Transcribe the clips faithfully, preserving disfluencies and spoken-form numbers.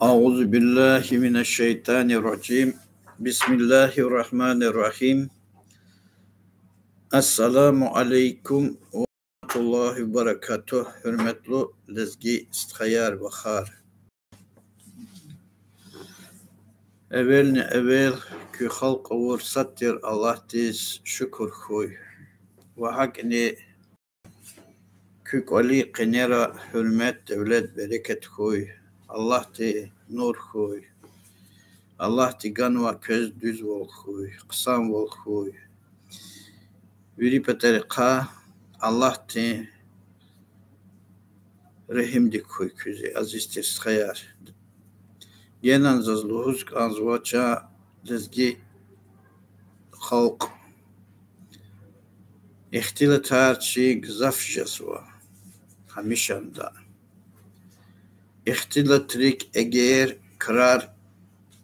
أعوذ بالله من الشيطان الرجيم. بسم الله الرحمن الرحيم. السلام عليكم ورحمة الله وبركاته. Гьуьрметлу лезги стхаяр, вахар. Эвелни-эвел куь халкь авур сад тир Аллагьдиз шукур хьуй. Ва гьакӀни куь кӀвалин къенера гьуьрмет, девлет, берекет хьуй. Аллагьди нур хьуй. Аллагьди ганвай квез дуьзвал хьуй, хъсанвал хьуй. Вири патарихъай Аллагьдин регьимдик хьуй куьз, азиз тир стхаяр. Генани заз лугьуз кӀанзава, чан лезги халкь, ихтилатар чи гзаф жезва гьамишанда. Ихтилатрик эгер крар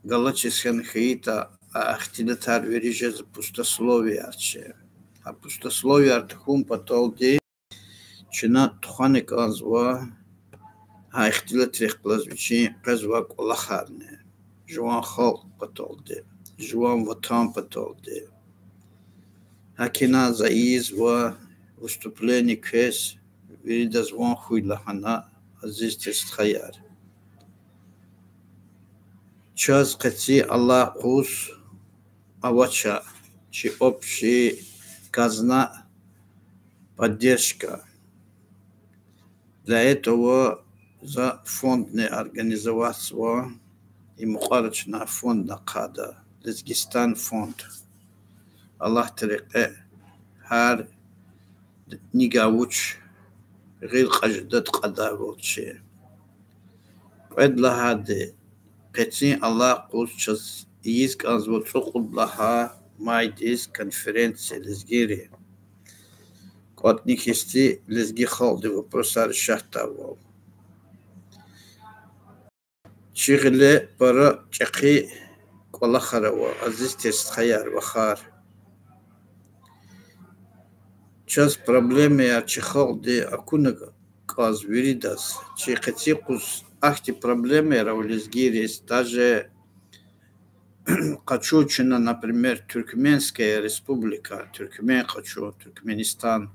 галачиз хьайитӀа, а ихтилатар вири жез пустословияр чи. А пустословияр тахьун паталди чна тухвана кӀанзава гьа ихтилатрихъ галаз вичин къвезвай кӀвалахарни, жуван халкь паталди, жуван ватан паталди. ГьакӀ ина за ийизва выступление квез, виридаз ван хьуй лагьана, азиз тир стхаяр. Чаз къенин алай юкъуз авач чи общий казна, поддержка. Для этого за фондни организоватьзава, и мукьвара чна фондни ахъайда, Лезгистан фонд. Аллагьдин рекье гьар нигай вуч гъил кьаз жедатӀа кьадайвал чи. Кьвед лагьайди, къенин алай юкъуз чаз ийиз кӀанзава цӀукьуд лагьай майдиз конференция лезгийрин. КӀватӀни хьисти лезги халкьдин вопросар решатдайвал. Чи гъиле пара чӀехи кӀвалахар ава, азиз тир стхаяр, вахар. Чаз проблемаяр чи халкьди акуна кӀанзава виридаз. Чи къенин юкъуз ахьтин проблемаяр ава лезгийриз, даже къачу чна, например, Туркменская Республика, Туркмен къачу, Туркменистан.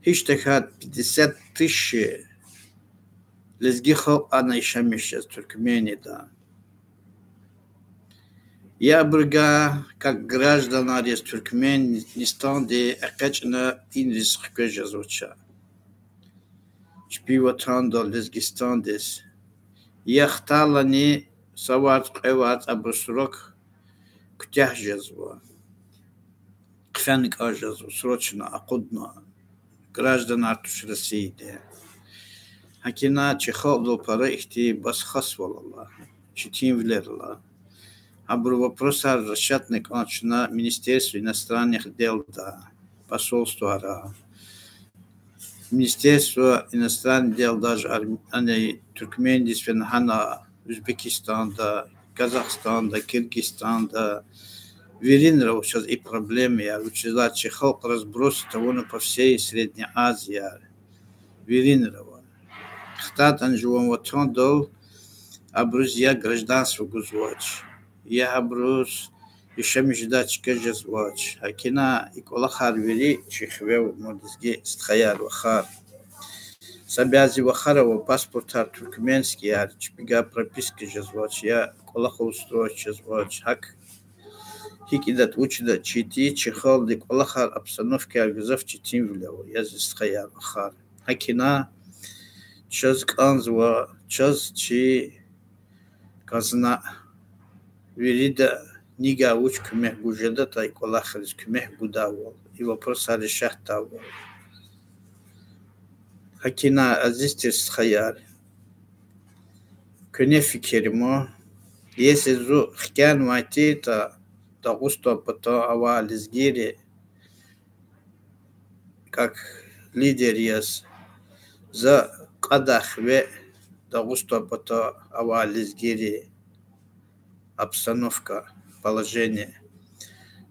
Гьич тахьайтӀа пятьдесят тысяч лезги халкь ана яшамиш жез Туркменида. Я абуруз, как гражданар яз, Туркменистанди экъечӀна инриз хквез жезвач чпин ватандал, Лезгистандиз. Я хтайлани са варз, кьве варз абурун срок куьтягь жезва. Хъфена кӀан жезва, срочно акъудна, гражданар туш Россиядин. ГьакӀ ина чи халкьдал пара ихьтин бахшвал ала, четинвилер ала. Абурун вопросар решатна кӀан чна Министерство иностранных делда, посольствара, Министерство иностранных делда, даже ар-, ана Туркмендиз фена гьана, Узбекистанда, Казахстанда, Киргизстанда, виринра ава чаз и проблемаяр, вучиз лагьайтӀа чи халкь разброс тавуна по всей Средней Азии, виринра ава. ХтайтӀани жуван ватандал абуруз я гражданство гузвач, я абуруз яшамиш жедай чка жезвач. ГьакӀ ина и кӀвалахар вири чи хиве ава, мад лезги стхаяр, вахар. Са бязи вахар ава, паспортар туркменскияр, чпивай прописка жезвач, я кӀвалахал устроить жезвач, гьакӀ. ГьикӀ ийидатӀа, вуч ийидатӀа чиди, чи халкьдин кӀвалахар, обстановкаяр гзаф четинвиле ава, азиз стхаяр, вахар. ГьакӀ ина чаз кӀанзава, чаз чи казна, вирида нигай вуч куьмек гуз жедатӀа, и кӀвалахриз куьмек гудайвал, и вопросар решатдайвал. ГьакӀ ина, азиз тир стхаяр, куьне фикир ама, если зун хкянавай тиртӀа, Дагъустан патан авай лезгийри, как лидер яз, за кьадай хиве Дагъустан патан авай лезгийрин обстановка, положение.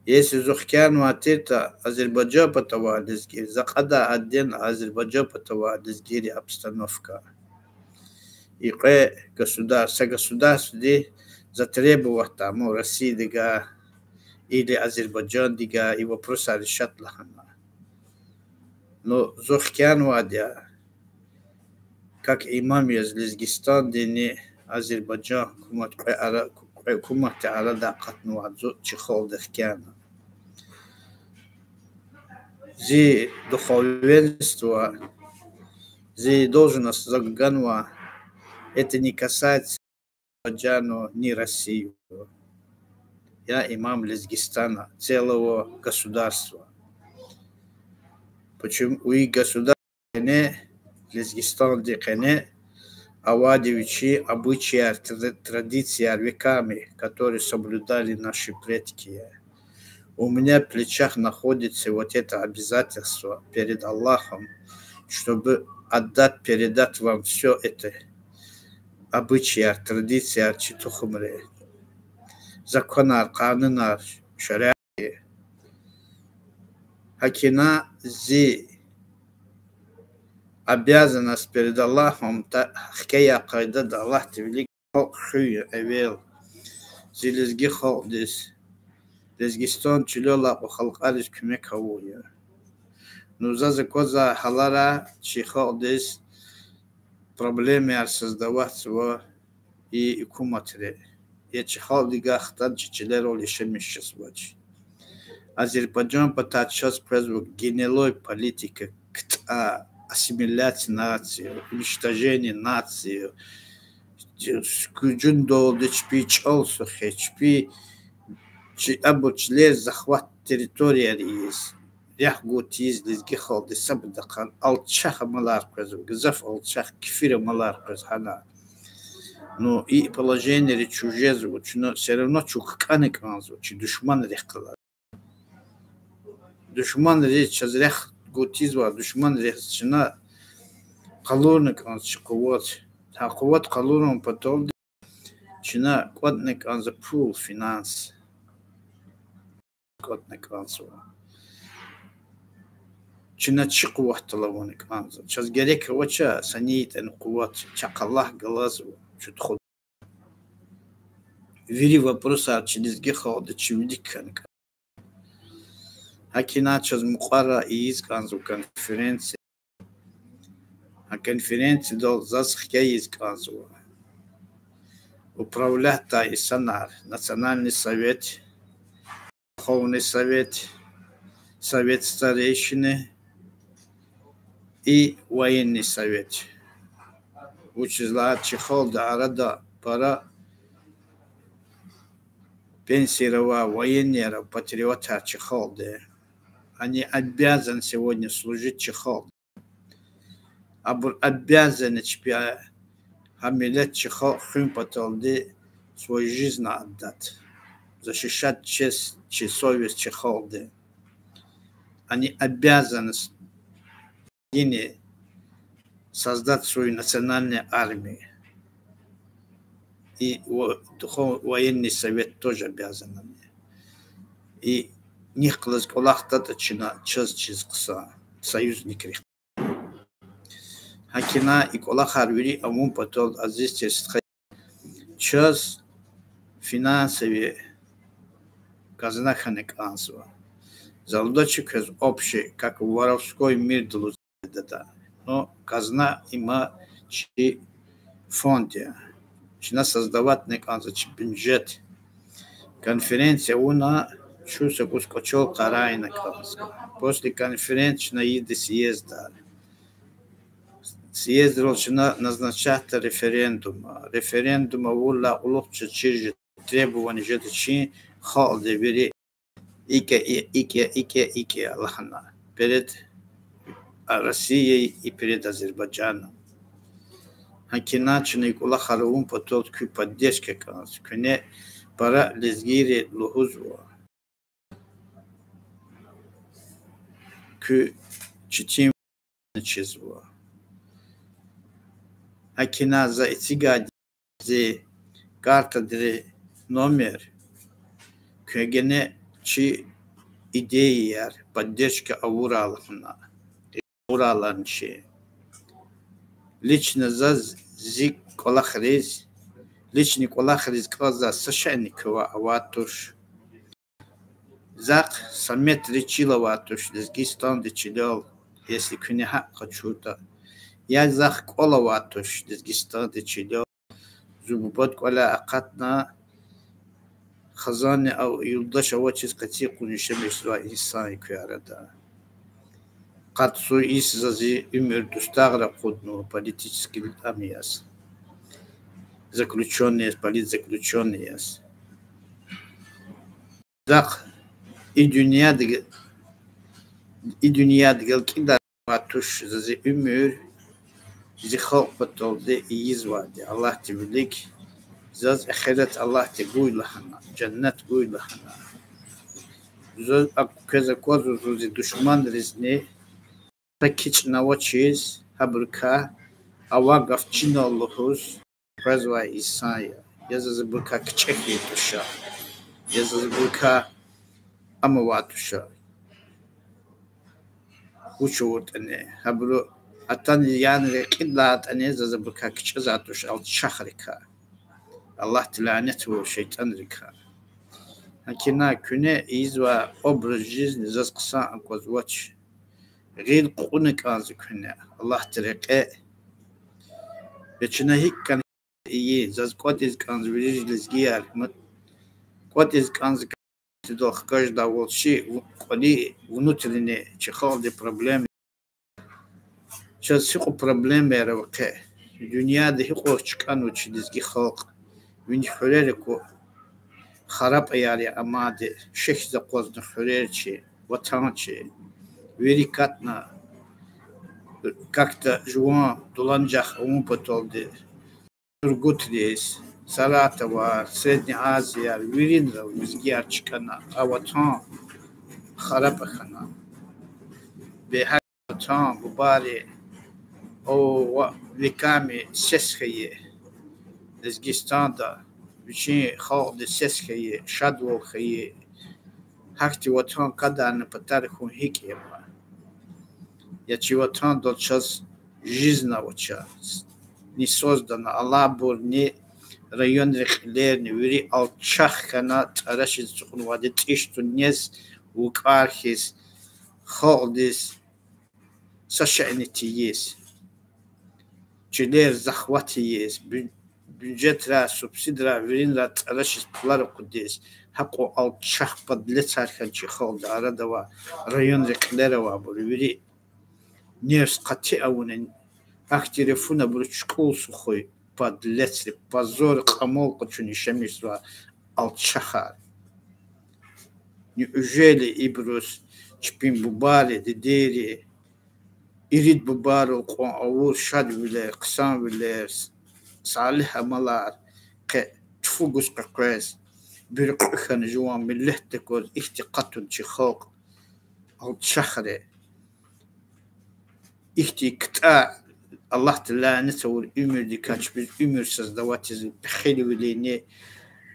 Если зун хкянавай тиртӀа Азербайжан патан авай лезгийри, за кьадай отдельно Азербайжан патан авай лезгийрин обстановка. и кьве государ-, са государстводи затребовать ийида, ман Россиядихъ или Азербайжандихъ и вопросар решать лагьана. Ну, зун хкянавайди я, как имам яз Лезгистандини Азербайжан гьукумат кьве ара-, кьве гьукуматдин арадай акъатнавайди зун чи халкьдиз хкяна. Зи духовенство, зи должность за ганва, это не касается Азербайджана, ни России. Я имам Лезгистана, целого государства. Почему и государство къене, Лезгистандин къене авайди вичин обычаяр, тр-, традицияр, веками, которые соблюдали наши предки. У меня в плечах находится вот это обязательство перед Аллахом, чтобы отдать, передать вам всё это, обычаяр, традицияр чи тухумрин, законар, къанунар, шариат. ГьакӀ хьана зи обязанность перед Аллахом, та хкяй къайдада Аллагьдин вилик халкь хуьн я эвел. Зи лезги халкьдиз, Лезгистан чилел алай кьван халкьариз куьмек авун я. Ну, заз аквазвай гьалара чи халкьдиз проблемаяр создаватьзава и гьукуматри. Я чи халкьдихъ хтана чи чилерал яшамиш жезвач. Азербайжан патай чаз къвезва гнилой политика, ктӀа, ассимиляция нации, уничтожение нации, гужундалди чпи чӀал сухе, чпи чи абур чилер захват территорияр ийиз, рехъ гуз тийиз лезги халкьдиз сабадахъ алчах амалар къвезва, гзаф алчах кфир амалар къвез гьана. Ну, и положениейри чун жезва, чна всё равно чун кӀана кӀанзава чи душманрихъ галаз. Душманри чаз рехъ гуз тийизвай душманриз чна къалурна кӀанзава чи къуват. Гьа къуват къалурун паталди чна кӀватӀна кӀанзава пул, финанс. КӀватӀна кӀанзава. Чна чи къуватдал авуна кӀанзава. Чаз герек авач са ни ятӀани къуват, чахъ Аллагь галазва, чун тухуд. Вири вопросар чи лезги халкьдиз чи вилик хьана кӀанзава. ГьакӀ хьана чаз мукьвара ийиз кӀанзава конференция. А конференциядал заз хкяйиз кӀанзава управлять ийидай инсанар, Национальный совет, Верховный совет, Совет старейшины и Военный совет. Вучиз лагьайтӀа чи халкьдин арада пара пенсияр авай военныйяр ава, патриотар чи халкьдин. Они обязаны сегодня служить чи халкьдиз. Абур обязаны чпи гьа миллет, чи халкь хуьн паталди свою жизнь отдать, защищать честь чи, совесть чи халкьдин. Они обязаны с-, создать свою национальную армию. И во-, духов-, военный совет тоже обязаны. И нихъ галаз кӀвалахдатӀа чна чаз чиз хъсан, союзникрихъ. ГьакӀ хьана и кӀвалахар вири авун патал, азиз тир стхаяр, чаз финансовый казна хьана кӀанзава. За лугьудачи квез общий, как воровской мирдалуз дада. Ну, казна има чи фонд я. Чна создаватьна кӀанзава чи бюджет. Конференция авуна, чун са кӀус кӀвачел къарагъна кӀанзава. После конференции чна ийида съездар. Съездрал чна назначатьда референдум. Референдум авурдалай кьулухъ чаз чир жеда, требование жеда чи халкьдин вири икӀ я, икӀ я, икӀ я, икӀ я лагьана перед Россией и перед Азербайджаном. ГьакӀ хьана чна и кӀвалахар авун патал куь поддержка кӀанзава, куьне пара лезгийри лугьузва, куь четинвилер чизва. ГьакӀ хьана за эцигайди зи картадин номер, квевай гена чи идеяяр поддержка авурай лагьана, авурай лагьаначи. Лично заз зи кӀвалахриз, личный кӀвалахриз кӀанзавай са шейни квевай авайд туш. Захъ са метр чил авайд туш Лезгистандин чилел, если куьне гьакӀ къачуртӀа. Я захъ кӀвал авайд туш Лезгистандин чилел. Зи бубад кӀваляй акъатна, хизанни ав-, юлдаш авачиз къецикъун яшамиш жезвай инсан я куь арада. Къад-цӀуд йис за зи уьмуьр дустагъра акъуднава политический ам яз, заключённый яз, политзаключённый яз. Захъ и дуьньядал, и дуьньядал кӀандай авайд туш за зи уьмуьр, зи халкь паталди ийизвайди, Аллагьдин вилик, заз эхират Аллагьди гуй лагьана, жаннат гуй лагьана. Заз ак-, квез аквазва, зун зи душманризни са кичӀе авачиз, гьабурукай авай гаф чинал лугьуз къвезвай инсан я. Я заз абурукай кичӀе хьайи туш, я заз абурукай ам авай туш. Вуч авуртӀани, гьабуру атана яна рекьидалайтӀани, заз абурукай кичӀезвай туш алчахрикай, Аллагьди лянет авур шейтӀанрикай. ГьакӀ ина куьне ийизвай образ жизни заз хъсан аквазвач. Гъил кьуна кӀанзава куьне Аллагьдин рекье. Я чна гьикӀ кӀан ийин, заз кӀватӀиз кӀанзава вири лезгияр, ма-, кӀватӀиз кӀанзава кӀантӀидал хкаждайвал чи кӀвале внутренний чи халкьдин проблема. Чаз гьикьван проблемаяр ава къе, дуьньяда гьикьван чкӀанва чи лезги халкь, вини хуьрер аку, харапӀаяр я амайди, шехьиз акъвазна хуьрер чи, ватан чи, вири катна, как-то жуван дуланажагъ авун паталди, Сургутриз, Саратовар, Средняя Азияяр, виринра лезгияр чкӀана, а ватан харапӀа хьана. Бегьер ватан бубайри, о, ва-, веками сес хьайи, Лезгистанда вичин халкьдиз сес хьайи, шадвал хьайи, гьахьтин ватан квадарна патарихъ хьун гьикӀ я ма? Я чи ватандал чаз жизнь авач, не создана, алайбурни, районрин кьилерни вири алчах хьана, тӀарашиз ацукьнавайди тӀиш туннез, вукӀар хьиз, халкьдиз са шейни тийиз, чилер захват ийиз, бю-, бюджетрай, субсидрай, виринрай тӀарашиз пулар акъудиз, гьакьван алчах подлецар хьана чи халкьдин арада авай, районрин кьилера авайбур вири нефс къати авуна, ахьтин руфуна абуру чукӀул сухуй, подлецри, позор, кьамал къачуна яшамиш жезвай алчахар. Неужели ибуруз чпин бубайри, дидейри, ирид бубайрал кьван авур шадвилер, хъсанвилер, салигь амалар къе тфу гуз къекъвез, буьркьуь хьана жуван миллетдик акваз ихьтин къатун чи халкь, алчахри. Ихьтин ктӀа, Аллагьди лянет авур уьмуьрдикай чпиз уьмуьр создавать ийиз, пехилвилини,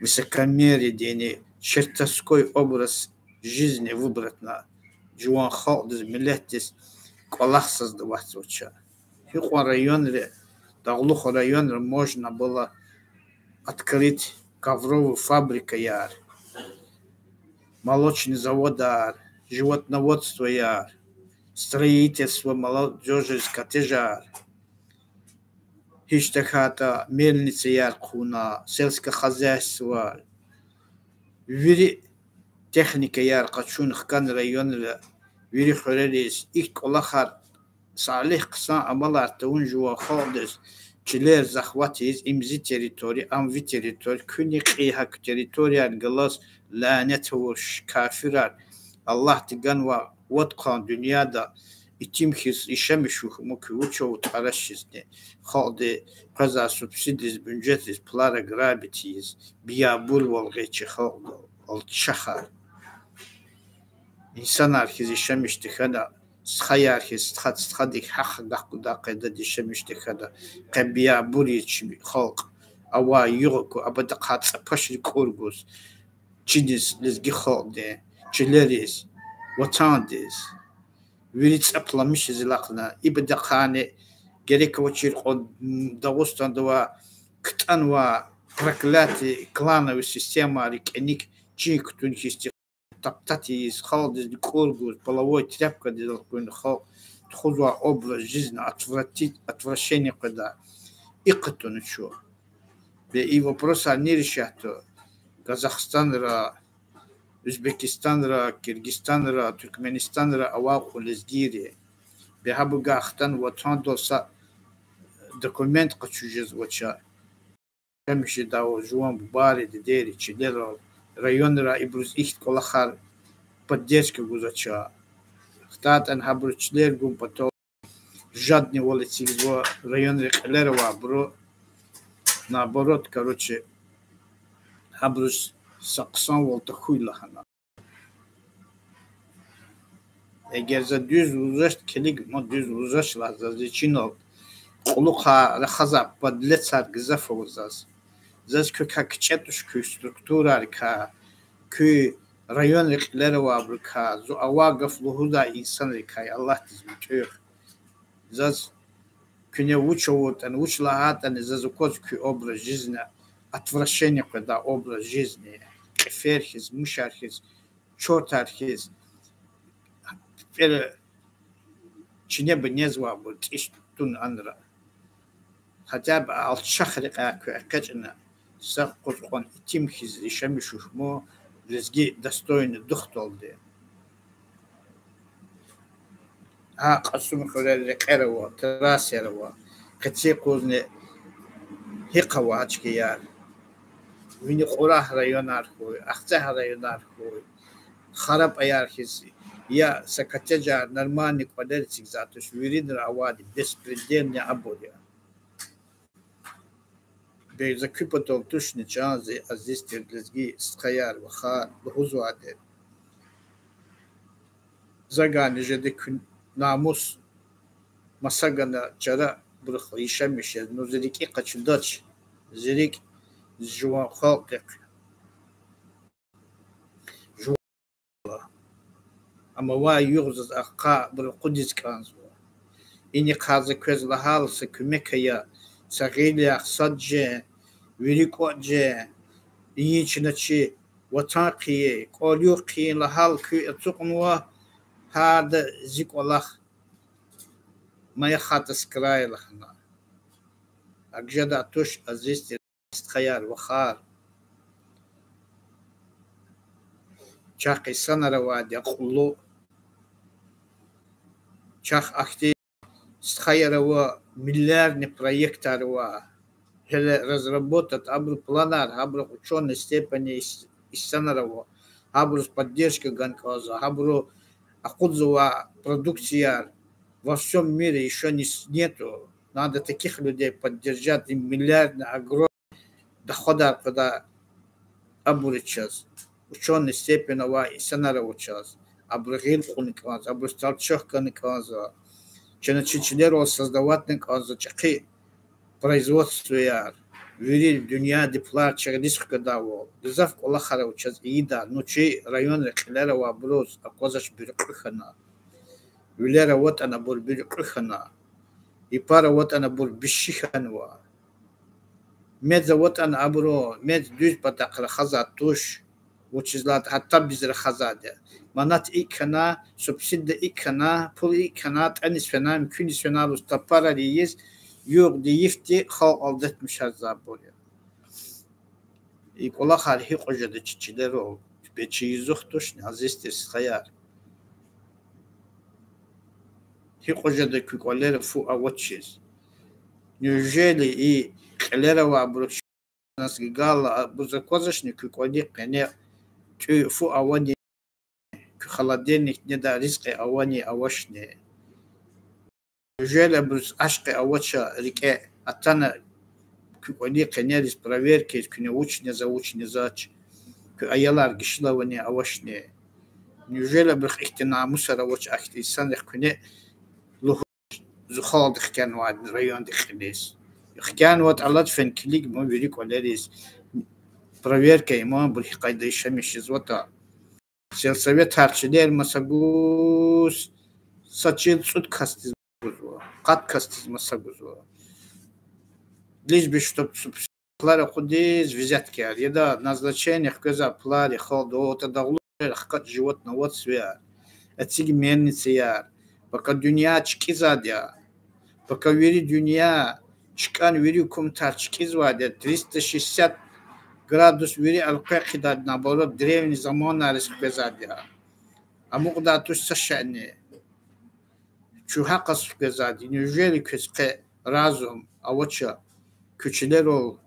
высокомериедини, чертовской образ жизни выбратьна, жуван халкьдиз, миллетдиз кӀвалах создавать ийизвач. Гьикьван районри, дагълух районра можно было открыть ковровый фабрикаяр, молочный заводар, животноводствояр, строительство молодёжи коттеджар, гьич тахьайтӀа мельницаяр хъувуна, сельское хозяйство, вири техникаяр къачун хкана районра, вири хуьрериз, ихьтин кӀвалахар, салигь хъсан амалар тавун жуван халкьдиз, чилер захват ийиз, им зи территория, ам ви территория, куьнни кьий гьа куь территорияр галаз, лянет авур кафирар, Аллагьди ганвай вад хъсан дуьньяда итим хьиз яшамиш хьухь ман куьн, вуч ава тӀарашизни, халкьди къвезвай субсидиз, бюджетдиз пулар грабить ийиз, биябурвал гъиз чи халкьдал, алчахар. Инсанар хьиз яшамиш тахьана, стхаяр хьиз стха-, стхадик гьахъ агакьдай къайдада яшамиш тахьана, къе биябур ийиз чи халкь, авай-югъ аку, абадахъай цӀапашри кӀур гуз, чиниз, лезги халкьдиз, чилериз, ватандиз. Вири цӀапламишиз алахъна, ибадахъайни герек авачир кьван Дагъустанда авай КтӀанва проклятый клановый системайрин кӀаник чин кутун хьиз, топтать ийиз, халкьдиз нуькӀур гуз, половой тряпкадиз элкъуьн, халкь тухузвай образ жизни отвратить, отвращение къведай. И кутуна чун. Бес и вопросар ни решать тун? Казахстанра, Узбекистанра, Киргизстанра, Туркменистанра авай кьван лезгийри. Бес гьабурувай хтана ватандал са документ къачуз жезвач. Яшамиш жедайвал жуван бубайри, дидейри, чилерал, районра ибуруз ихьтин кӀвалахар поддержка гузвач. ХтайтӀани гьабуру чилер гун патал жадни вал эцигзава, районрин кьилера авайбуру, наоборот, короче, гьабуруз са хъсанвал тахьуй лагьана. Эгер за дуьз лугьузвач, килиг, ма дуьз лугьузвач лагьана, заз зи чинал кьулухъай рахазвай подлецар гзаф ава заз. Заз квекай кичӀе туш, куь структурайрикай, куь районрин кьилера авайбурукай, зун авай гаф лугьудай инсанрикай, Аллагьдиз муьтӀуьгъ. Заз куьне вуч авуртӀани, вуч лагьайтӀани, заз акваз куь образ жизни, отвращение къведай образ жизни, кьифер хьиз, мушар хьиз, чёртар хьиз, пӀир чинеба незвайбур тӀиш тун анра. Хотя бы алчах рекьяй куьн экъечӀна, са къуз кьван итим хьиз яшамиш жуш ман, лезги достойный духдалди. Гьа Кьасумхуьрел рекьер ава, трассаяр ава, къецин къузни гьикӀ ава а чкаяр. Вини Кьурагь районар хьуй, Ахцегь районар хьуй, харапӀаяр хьиз, я са коттеджар, нормальный кӀвалер эцигзавайди туш, виринра авайди беспредельный абур я. Бес за куь патал тушни, чан зи азиз тир лезги стхаяр, вахар, лугьузвайди. За гана жеда куь намус, маса гана чарабурухъ яшамиш жез, ну зи рикӀи къачудач, зи рикӀ жуван халкьдихъ жуван. Амма вай югъ заз ахъа абур акъудиз кӀанзава. Инихъай за квез лагьайла, са куьмек ая, са гъил яхъ, сад жен, вири кӀватӀ жен, ийин чна чи ватан хъийин, кӀвал-югъ хъийин лагьайла, куьн ацукьнава, гьарда зи кӀвалах моя хата с краю лагьана. Акӏ жедай туш, азиз тир стхаяр, вахар. Чахъ инсанар авайди акьуллу. Чахъ ахьтин стхаяр ава, миллиардный проектар ава. Гьеле разработать, абуру планар, гьабурухъ учёный степени инсанар ава. Гьабуруз поддержка гана кӏанзава, гьабуру акъудзавай продукцияр. Во всём мире ещё не с-, нету. Надо таких людей поддержать, им миллиардный, огромный доходар къведай абур чаз. Учёный степень авай инсанар ава чаз. Абуру гъил кьуна кӏанзава, абуруз толчок гана кӏанзава. Чна чи чилерал создаватьна кӏанзава чӏехи производствояр, вири дуьньядин пулар чна гъилиз хкведайвал. Гзаф кӏвалахар ава чаз ийидай, ну чи районра кьилера авайбуруз аквазач, буьркьуь хьана. Вилер аватӏани абур буьркьуь хьана. Япар аватӏани абур биши хьанва. Мез аватӏани абуру, мез дуьз патахъ рахазвайди туш. Вучиз лагьайтӏа гьатта бизра рахазвайди я. Манат икӏ хьана, субсидия икӏ хьана, пул икӏ хьана, тӏаниз фена, муькуьниз фена лугьуз тапарар ийиз, югъди-йифди халкь алдатмишарзавайбур я. И кӏвалахар гьикьван жеда чи чилерал, бес чи юзух тушни, азиз тир стхаяр? Гьикьван жеда куь кӏвалера фу авачиз? Неужели и кьилера авайбуру чна гала, абуруз аквазачни куь кӏвалин къене тӏуьн, фу авани, куь холодильникда недай ризкьи авани, авачни? Неужели абуруз ашкъи авач рикӏе, атана куь кӏвалин къенериз проверка ийиз, куьне вуч незва, вуч незвач, куь аялар гишила авани, авачни? Неужели абурухъ ихьтин намусар авач, ахьтин инсанрихъ куьне лугьуз, зи халкьди хкянавайди райондин кьилиз? Хкянаватӏа, алад фена килигмир вири кӏвалериз. Проверка ийимир, абур гьи къайда яшамиш жезватӏа. Сельсоветар чилер маса гуз, са чил цӏуд касдиз гузва, къад касдиз маса гузва. Лишь бы чтоб суб- Пулар акъудиз взяткаяр, яда назначение хквезвай пулар я халкьди, отӀа дагълу жер хкаж животноводствояр, эциг мельницаяр, пака дуьнья чкӀизвайди я. Пака вири дуьнья чкӀана, вири гьукуматар чкӀизвайди я, триста шестьдесят градус вири элкъвей хъийидай, наоборот, древний заманариз хквезвайди я. Амукьдай туш са шейни. Чун гьакъаз хквезвайди я. Неужели квез къе разум авач, куь чилерал,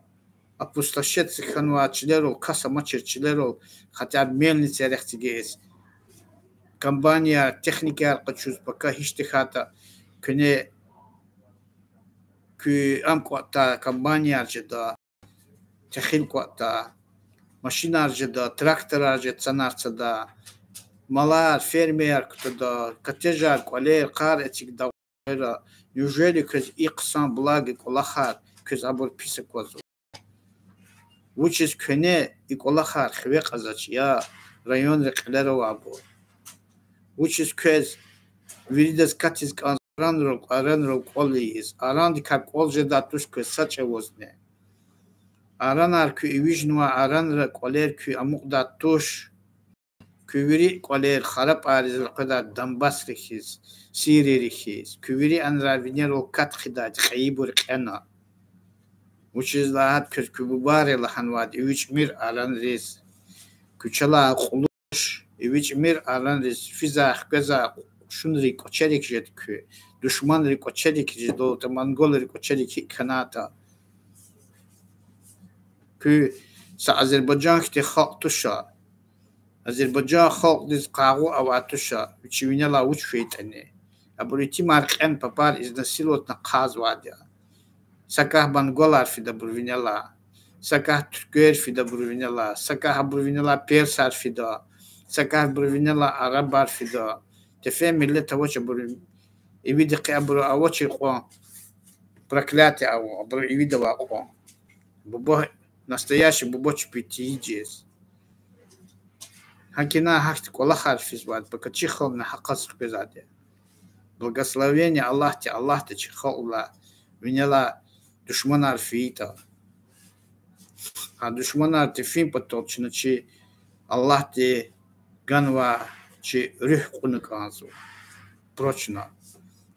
опустошаться хьанвай чилерал, кас амачир чилерал, хотя бы мельница рехъ эцигиз, комбайнар, техникаяр къачуз, пака гьич тахьайтӀа куьне, куь ам кӀватӀдай комбайнар жеда, техил кӀватӀда, машинар жеда, тракторар жеда, цанар цада, малар, фермаяр кутада, коттеджар, кӀвалер, къар эцигда, неужели квез и хъсан благо кӀвалахар, квез абур пис аквазва? Вучиз куьне и кӀвалахар хиве кьазвач, я районрин кьилера авайбур? Вучиз квез виридаз катиз кӀанзава аранрал, аранрал кӀвал ийиз? Арандикай кӀвал жедай туш квез са чӀавузни. Аранар куьн эвичӀнавай, аранрин кӀвалер куьн амукьдай туш. Куь вири кӀвалер харапӀайриз элкъведай, Донбассрихъ хьиз, Сирийрихъ хьиз. Куь вири анрай винелай кат хъийидайди кьейибур кьена. Вучиз лагьайтӀа квез куь бубайри лагьанвайди: эвичӀмир аранриз, куь чалай кьулуш, эвичӀмир аранриз, физвай-хквезвай къушунрин кӀвачерик жеда куьн, душманрин кӀвачерик жеда, монголрин кӀвачерик гьикӀ хьанатӀа. Куьн са азербайжан хьтин халкь туша. Азербайжан халкьдиз къайгъу авай туша, вичи винелай вуч хьайитӀани. Абур итимар кьена, папар изнасиловать авуна хъвазвайди я. Са гагь монголар фида абур винелай, са гагь туьрквер фида абур винелай, са гагь абур винелай персар фида, са гагь абур винелай арабар фида. Тефей миллет авач абур, ивидихъ абур авачир кьван, проклятие авун абур ивидавай кьван. Буба, настоящий буба чпи тийижиз. ГьакӀ ина гьахьтин кӀвалахар физвайди, пака чи халкьни гьакъаз хквезвайди я. Благословение Аллагьди, Аллагьди чи халкьдилай винелай душманар фейитӀа. Гьа душманар тефин патал чна чи Аллагьди ганвай чи руьгь кьуна кӀанзава. Прочно.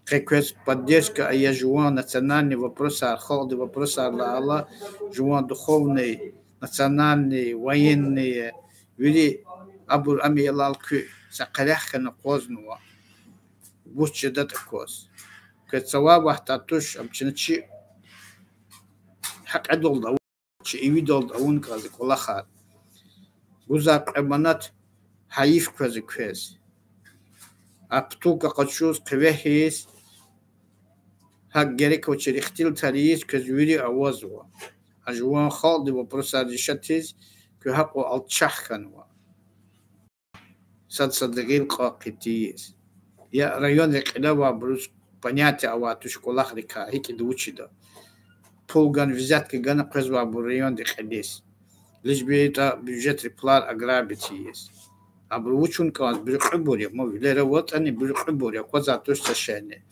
Къе квез поддержка ая жуван национальный вопросар, халкьдин вопросар лагьайла, жуван духовный, национальный, военный, вири абур ам аялал куьн са къерех хьана акъвазнава. Вуч жедатӀа кваз. Квез цавай вахтар туш, ам чна чи гьакьидалди, чи ивидалди авун кӀанзава кӀвалахар. Гузвай кьве манат гьайиф къвезва квез. А бутылка къачуз, хъивегьиз, гьакӀ герек авачир ихтилатар ийиз квез вири авазва. А жуван халкьдин вопросар решатиз куьн гьакьван алчах хьанва. Сад-садаз гъил кьван хъийиз. Я районрин кьиле авайбуруз понятие авай туш кӀвалахрикай, гьикӀ ида, вуч ида. Пул гана, взятка гана къвезвайбур районрин кьилиз. Лишь бы итӀа бюджетрин пулар ограбить ийиз. Абуру вуч авун кӀанзава, буьркьуьбур я, ма вилера аватӀани буьркьуьбур я, аквазвай туш са шейни.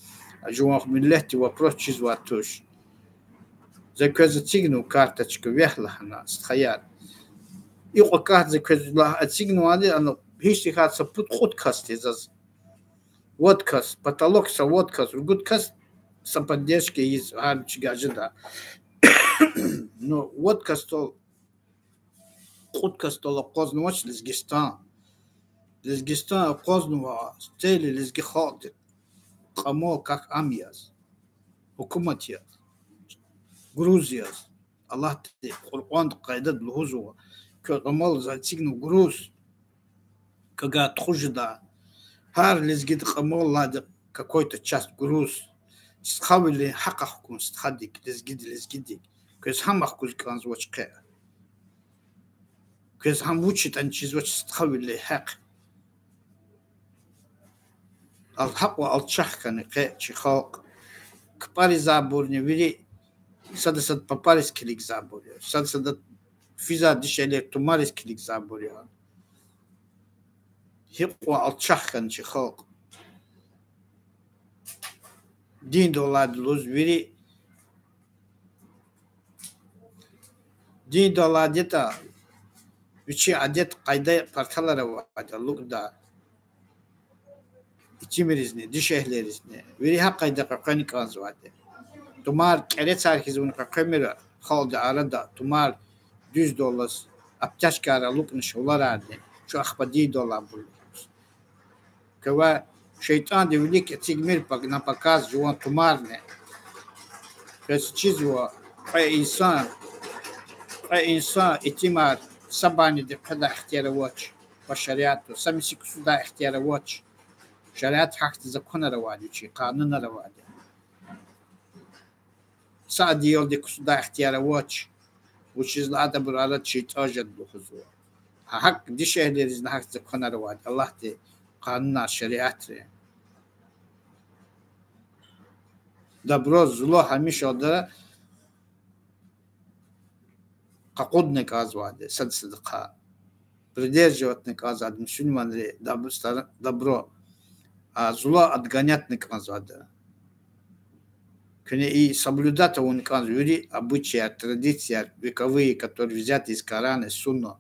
А жуван миллетдин вопрос чизвай туш. За квез эцигнава карточка, вегь лагьана, стхаяр. Икьван карт за квез лагь-, эцигнавайди, ана, гьич тахьайтӀа са пуд-кьуд касди заз. Вад кас, потолок са вад кас, ругуд кас са поддержка ийиз гьар чига жеда. Ну, вад касдал, кьуд касдал акъвазнавач Лезгистан. Лезгистан акъвазнава цели лезги халкьдин кьамал, как ам яз, гьукумат яз, груз яз. Аллагьди Къуръанда къайдада лугьузва: квез амал за эцигнава груз, квагай тухуз жеда гьар лезгидин кьамал алайди какой-то часть груз. Стхавилин гьахъ ахкун стхадик, лезгиди лезгидик. Квез гьам ахкуз кӀанзавач къе. Квез гьам вуч ятӀани чизвач, стхавилин гьахъ. Ал-, гьакьван алчах хьана къе чи халкь. КпӀарзавайбурни вири сада-сада папариз килигзавайбур я, сада-сада физвай дишегьлийрин тумариз килигзавайбур я. Гьикьван алчах хьана чи халкь. Диндалди лугьуз вири, Диндал алайди ятӀа, вичин адет, къайда, парталар авайди я, лукӀда итимризни, дишегьлийризни. Вири гьа къайда къекъвена кӀанзавайди. Тумар кӀерецар хьиз авуна къекъвемир халкьдин арада, тумар дуьздаллаз, обтяжкаяр алукӀна, шалварарни, чун ахпа диндал алайбур лугьуз. Квевай шейтӀандин вилик эцигмир пак-, на показ жуван тумарни. Квез чизва, кьве инсан, кьве инсан итимар са баняда къведай ихтияр авач, ва шариатда са миси ксудай ихтияр авач. Шариат гьахьтин законар авайди, вичин къанунар авайди. Са одеялди ксудай ихтияр авач, вучиз лагьайтӀа абурун арада шейтӀан жеда лугьузва. Гьа гьакӀ дишегьлийризни гьахьтин законар авайди, Аллагьдин къанунар, шариатри. Добро, зло гьамишалда къакъудна кӀанзавайди, сад-садахъ придерживатьна кӀанзавайди мусульманри, даб-, стар-, добро, а зло отгонятьна кӀанзавайди. Куьне и соблюдать авуна кӀанзава вири обычаяр, традицияр, вековые, которые взяты из Корана и Сунна.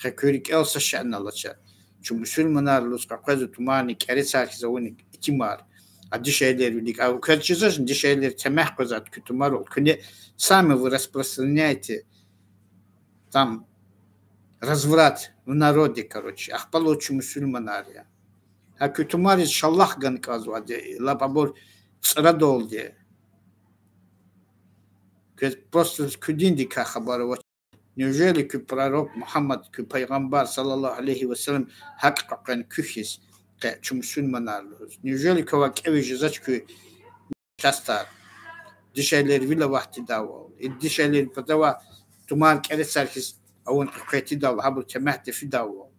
Къе куь рикӀел са шейни алача. Чун мусульманар лугьуз къекъвезва тумарни кӀерецар хьиз авуна итимар. А дишегьлийрин вилик. А квез чизвачни дишегьлийри темягь къвезвайди куь тумарал? Куьне сами вы распространяете там разврат в народе, короче. Ахпа лугьуз чун мусульманар я. Гьа куь тумариз шаллахъ гана кӀанзавайди, лап абур цӀрадалди. Квез просто куь диндикай хабар авач. Неужели куь пророк Мугьаммад, куь пайгъамбар, صلى الله عليه وسلم, гьакӀ къекъвена куь хьиз, къе чун мусульманар лугьуз? Неужели квевай кӀеви жезвач куь частар? Дишегьлийри вил авахь тийидайвал, и дишегьлийрин патав тумар кӀерецар хьиз авун къекъвей тийидайвал, гьабур темягьди фидайвал.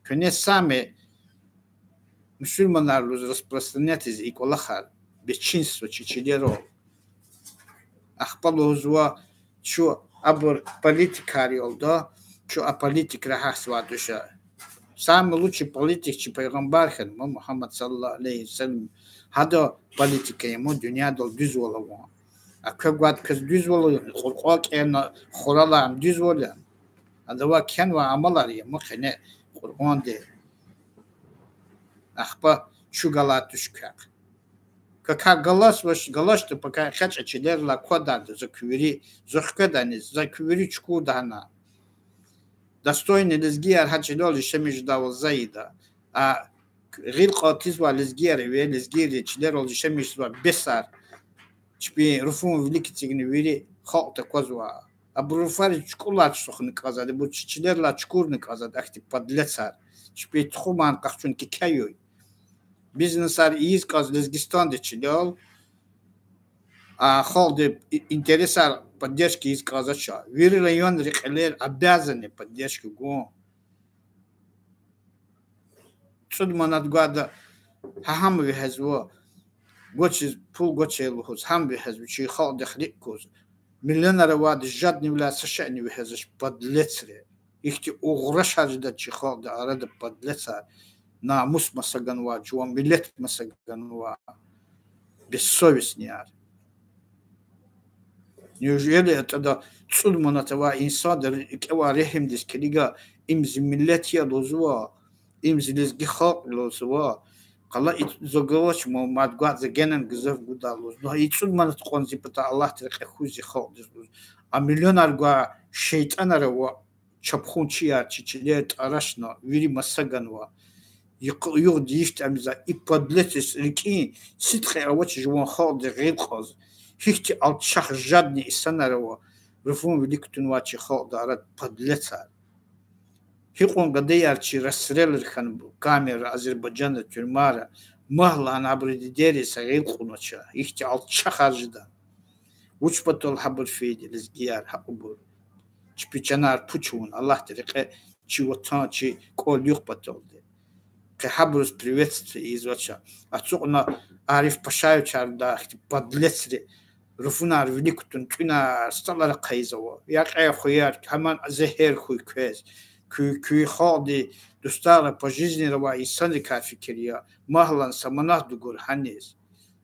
Куьне сами мусульманар лугьуз распространять ийиз и кӀвалахар, бесчинство чи чилерал. Ахпа лугьузва, чун абур политикар я лугьуда, чун а политикра гьахьзавайди туш. Самый лучший политик чи пайгъамбар хьана, ма Мугьаммад صلى الله عليه وسلم, гьадан политика я ма дуьньядал дуьзвал авун. А квев гвайди квез дуьзвал авун, Къуръан кӀелна хуралай, ам дуьзвал я? Адавай кхьенвай амалар я ма къене Къуръанди. Ахпа чун галай туш квехъ. Квекай галачзавач, галачтӀа пакай экъечӀ а чилерилай квадарда за куь вири, за хкведани, за куь вири чукурда гьана. Достойный лезгияр гьа чилел яшамиш жедайвал за ийида. А гъил кьалтизвай лезгияр эве, лезгийрин чилерал яшамиш жезвай бесар, чпин руфун вилик эцигна вири халкь таквазва. Абурун руфариз чукӀулар чухсагъна кӀанзавайди, абур чи чилерилай чукурна кӀанзавайди, ахьтин подлецар. Чпин тухумар къахчуна кикӀе юй. Бизнесар ийиз кӀанзава Лезгистандин чилел, а халкьдин и-, интересар поддержка ийиз кӀанзавач. Вири районрин кьилер обязаны поддержка гун. ЦӀуд манат гвайди гьа-, гьам вегьезва, гвачиз, пул гвачир лугьуз, гьам вегьезва, чи халкьдихъ рикӀ куз. Миллионар авайди жаднивиляй са шейни вегьезвач, подлецри. Ихьтин угърашар жеда чи халкьдин арада, подлецар. Намус маса ганвай, жуван миллет маса ганвай. Бессовестныяр. Неужели атӀада цӀуд манат авай инсанди рикӀе авай регьимдиз килига, им зи миллет я лугьузва, им зи лезги халкь я лугьузва, къала и-, зун галач, ма мад гвай за генани гзаф гудай лугьуз. Ну, и цӀуд манат кьван зи патай Аллагьдин рекье хьуй зи халкьдиз лугьуз. А миллионар гвай шейтӀанар ава, чапхунчияр, чи чилер тӀарашна, вири маса ганва. Юкъ-, югъди-йифди амиза, и подлецриз рикӀин сидкьи авач жуван халкьдин гъил кьаз. Гьихьтин алчах, жадный инсанар ава, руфун вилик кутунвай чи халкьдин арада, подлецар. Гьикьван гадаяр чи расстрелар хьанва камерра, Азербайжанда тюрьмара, магьлан абурун дидейриз са гъил кьунача, гьихьтин алчахар жеда. Вуч патал гьабур фейиди, лезгияр, гьакьванбур? Чпин чанар пуч авун Аллагьдин рекье, чи ватан, чи кӀвал-югъ паталди. Къе гьабуруз приветствие ийизвач. Ацукьна Ариф Пашаевичарда ахьтин подлецри руфунар вилик кутун, тӀуьнар, столар ахъайзава. Я кьей хуяр, гьаман зегьер хьуй квез. Куь, куь халкьдин дустар, пожизненно авай инсанрикай фикир ая. Магьлан са манат дугур гьаниз.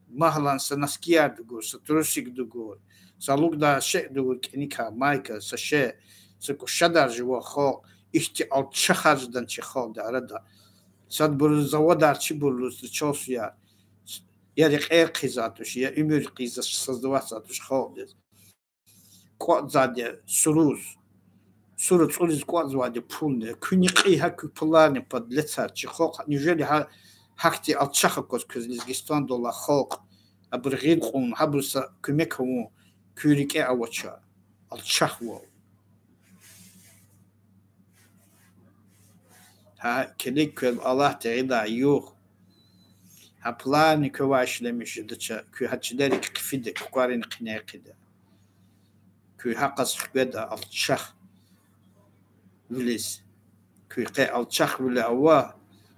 Магьлан са носкияр дугур, са трусик дугур, са лугьудай шей дугур, кӀаникай майка, са шей. са кӀушадар жува халкь, ихьтин алчахар жедан чи халкьдин арада. Садбуруз заводар чибур лугьуз, чал суяр, я рекьер хъийизвай туш, я уьмуьр хъийиз создаватьзавай туш халкьдиз. КӀватӀзавайди я суруз, сура цӀуриз кӀватӀзавайди я пулни. Куьн кьий гьа куь пуларни, подлецар, чи халкь. Неужели гьа, гьахьтин алчах акваз квез Лезгистандал алай халкь, абур гъил кьун, гьабуруз са куьмек авун куь рикӀе авача? Алчахвал. Гьа килиг, квел Аллагьди гъидай югъ. Гьа пуларни квевай ишлемиш жедач, куьн гьа чилерик хъфида, кукӀварин хъине хъфида. Куьн гьакъаз хкведа алчахвилиз. Куьн къе алчахвиле ава,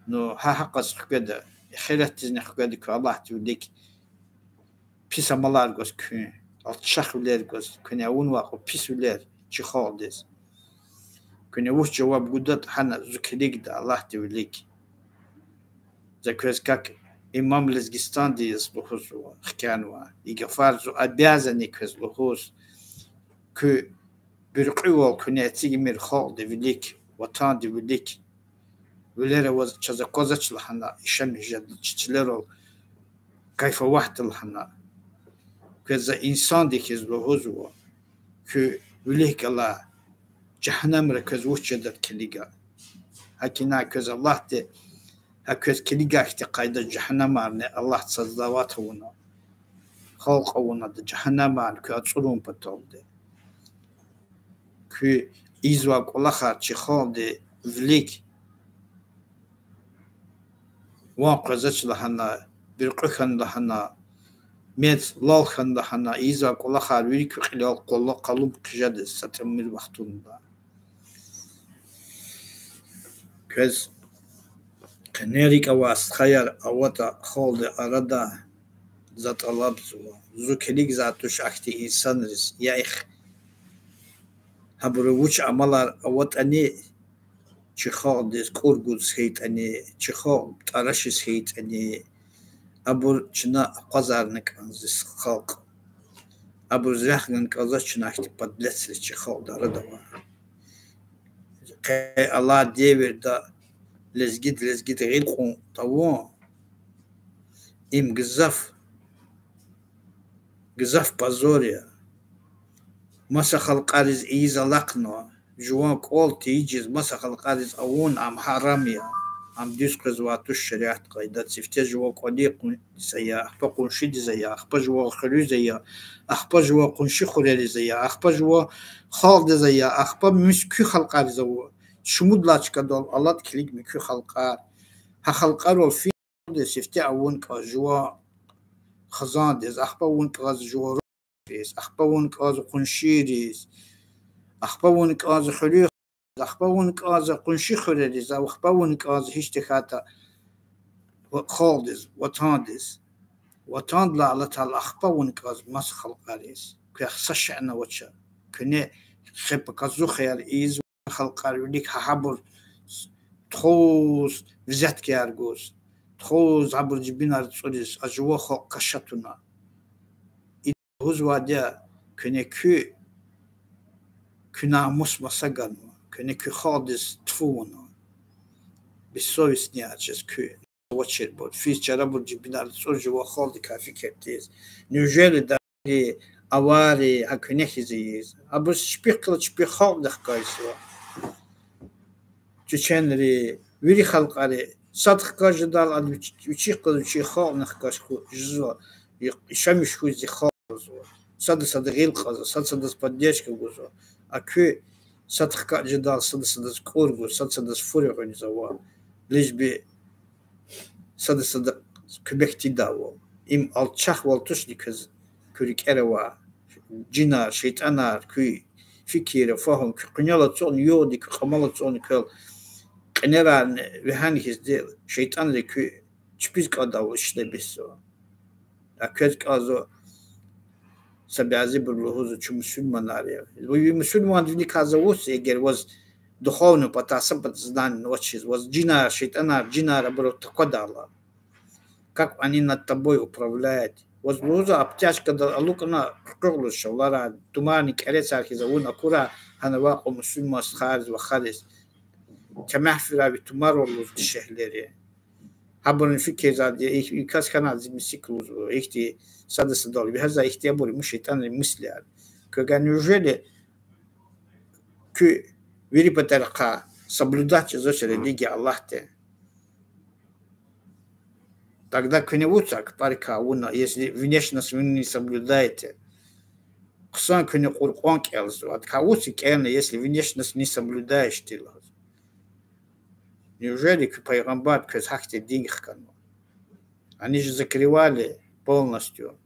ну, гьа гьакъаз хкведа, эхиратдизни хкведа куьн Аллагьдин вилик. Пис амалар гваз куьн, алчахвилер гваз, куьне авунвай кьван писвилер чи халкьдиз. Куьне вуч жаваб гудатӀа гьана зи килигда Аллагьдин вилик. За квез как имам Лезгистандин яз лугьузва, хкянава. И гафар зун обязан я квез лугьуз. Куь буьркьуьвал куьне эцигмир халкьдин вилик, ватандин вилик. Вилер аваз чаз аквазвач лагьана, яшамиш жеда, чи чилерал кайф аватда лагьана. Квез за инсандин хьиз лугьузва. Куь вилик галай жагьаннамра квез вуч жедатӀа килига. ГьакӀ ина квез Аллагьди, гьа квез килигай хьтин къайдада жагьаннамарни Аллагьди создавать авуна. Халкь авуна ада жагьаннамар куьн ацӀурун паталди. Куьн ийизвай кӀвалахар чи халкьдин вилик ван къвезвач лагьана, буьркьуь хьана лагьана, мез лал хьана лагьана, ийизвай кӀвалахар вири куь кьилел къвалал къалуб хъижеда са тӀимил вахтунда. Квез къене рикӀ авай стхаяр аватӀа халкьдин арада, за тӀалабзава. Зун килигзавай туш ахьтин инсанриз, я их, гьабуру вуч амалар аватӀани, чи халкьдиз кӀур гуз хьайитӀани, чи халкь тӀарашиз хьайитӀани, абур чна акъвазарна кӀанзава, халкь. Абуруз рехъ гана кӀанзавач чна ахьтин подлецриз чи халкьдин арада авай. Къе алай девирда лезгиди лезгиди гъил кьун тавун, им гзаф, гзаф позор я. Маса халкьариз ийиз алахъна, жуван кӀвал тийижиз маса халкьариз авун ам гьарам я. Ам дуьз къвезвай туш шариат къайдада. Сифте жуван кӀвализ ая, ахпа къуншидиз ая, ахпа жуван хуьруьз ая, ахпа жуван къунши хуьрериз ая, ахпа жуван халкьдиз ая, ахпа мус куь халкьариз ава. Шумуд лагьай чкадал алатӀа килиг муькуь халкьар. Гьа халкьарал фи- сифте авун кӀанзава жуван хизандиз, ахпа авун кӀанзава жуван рухвайриз, ахпа авун кӀанзава къуншийриз, ахпа авун кӀанзава хуьруьхъ, ахпа авун кӀанзава къунши хуьрериз, ахпа авун кӀанзава гьич тахьайтӀа халкьдиз, ватандиз. Ватандилай алатайла ахпа авун кӀанзава маса халкьариз. Квехъ са шей авач. Куьне хе показухаяр ийизва халкьарин вилик, гьа гьабур тухуз взяткаяр гуз, тухуз гьабур жибинар цӀуриз, а жуван халкь каша туна. Ида лугьузвайди я, куьне куь, куь намус маса ганва, куьне куь халкьдиз тфу авуна. Бессовестный я чаз куьн. Авачирбур физ чарабур жибинар цӀуз жуван халкьдикай фикир тийиз. Неужели дари, авари гьа куьне хьиз ийиз? Абуруз чпихъ галаз чпин халкьни хкажзава. Чеченри, вири халкьари, сад хкаж жедайла ада вич-, вичихъ галаз вичин халкьни хкаж хьу-, жезва, я-, яшамиш хьуй зи халкь лугьузва. Сада садаз гъил кьазва, сада садаз поддержка гузва. А куьн сад хкаж жедайла сада садаз кӀур гуз, сада садаз фу регъуьнзава. Лишь бы сада садаз куьмек тийидайвал. Им алчахвал тушни квез, куь рикӀера авай жинар, шейтӀанар, куь фикирра фагьум, куь къуьнелай ацукьна югъди, куь кьамалай ацукьна квел кьенерарни вегьена хьиз, шейтӀанри куьн чпиз кӀандайвал ишлемишзава. А квез кӀанзава, са бязибуру лугьузва, чун мусурманар я. Ви мусурманвиликай за вуч, эгер ваз духовный подсознание авачиз, ваз жинар, шейтӀанар, жинар абурал таквадайла. Как они над тобой управляют? Ваз лугьузва обтяжкадал алукӀна къукъугълуз шалварар, тумарни кӀерецар хьиз авун акурай, гьана авай кьван мусурман стхайриз, вахариз. Темягь фирай ви тумарал лугьуз дишегьлийри. Гьабурун фикирзавайди я, и кас хьанай зи мисик лугьузва, ихьтин сада-садал вегьезвай ихьтинбур я, им шейтӀанрин мыслияр. Квевай, неужели куь вири патарихъай соблюдать жезвач религия Аллагьдин? Тогда куьне вуч акпарикай авуна, если внешность вы не соблюдаете? Хъсан куьне Къуръан кӀелзава, адакай вуч кӀелна, если внешность не соблюдаешь ты лугьуз? Неужели куь пайгъамбарди квез гьахьтин дин хканва? Они же закрывали полностью.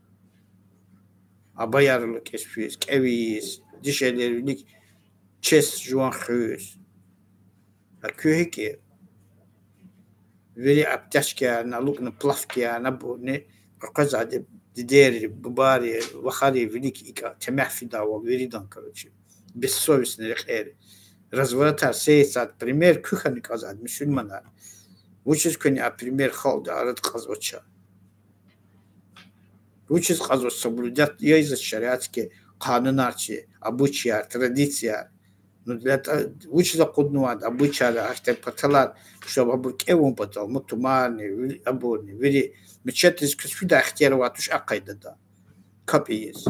Абаяр лукӀиз физ, кӀеви ийиз, дишегьлийрин вилик честь жуван хуьз. А куьн гьикӀ я? Вири обтяжкаяр, алукӀна плавкаяр, абурни къекъвезвайди дидейри, бубайри, вахари вилик икӀ темягь фидайвал виридан, короче. Бессовестный рекьер. Развратар сейцад пример куь хьана кӀанзавайди, мусурманар. Вучиз куьне а пример халкьдин арада кьазвач? Вучиз кьазвач, соблюдать ийизвач шариатский къанунар чи, обычаяр, традицияр? Ну, для того, вучиз акъуднавайди обычаяр, ахьтин паталар, чтобы абур кӀевун патал, мун тумарни, ви-, абурни, вири. Мечетриз квез фидай ихтияр авай туш а къайдада капӀ ийиз.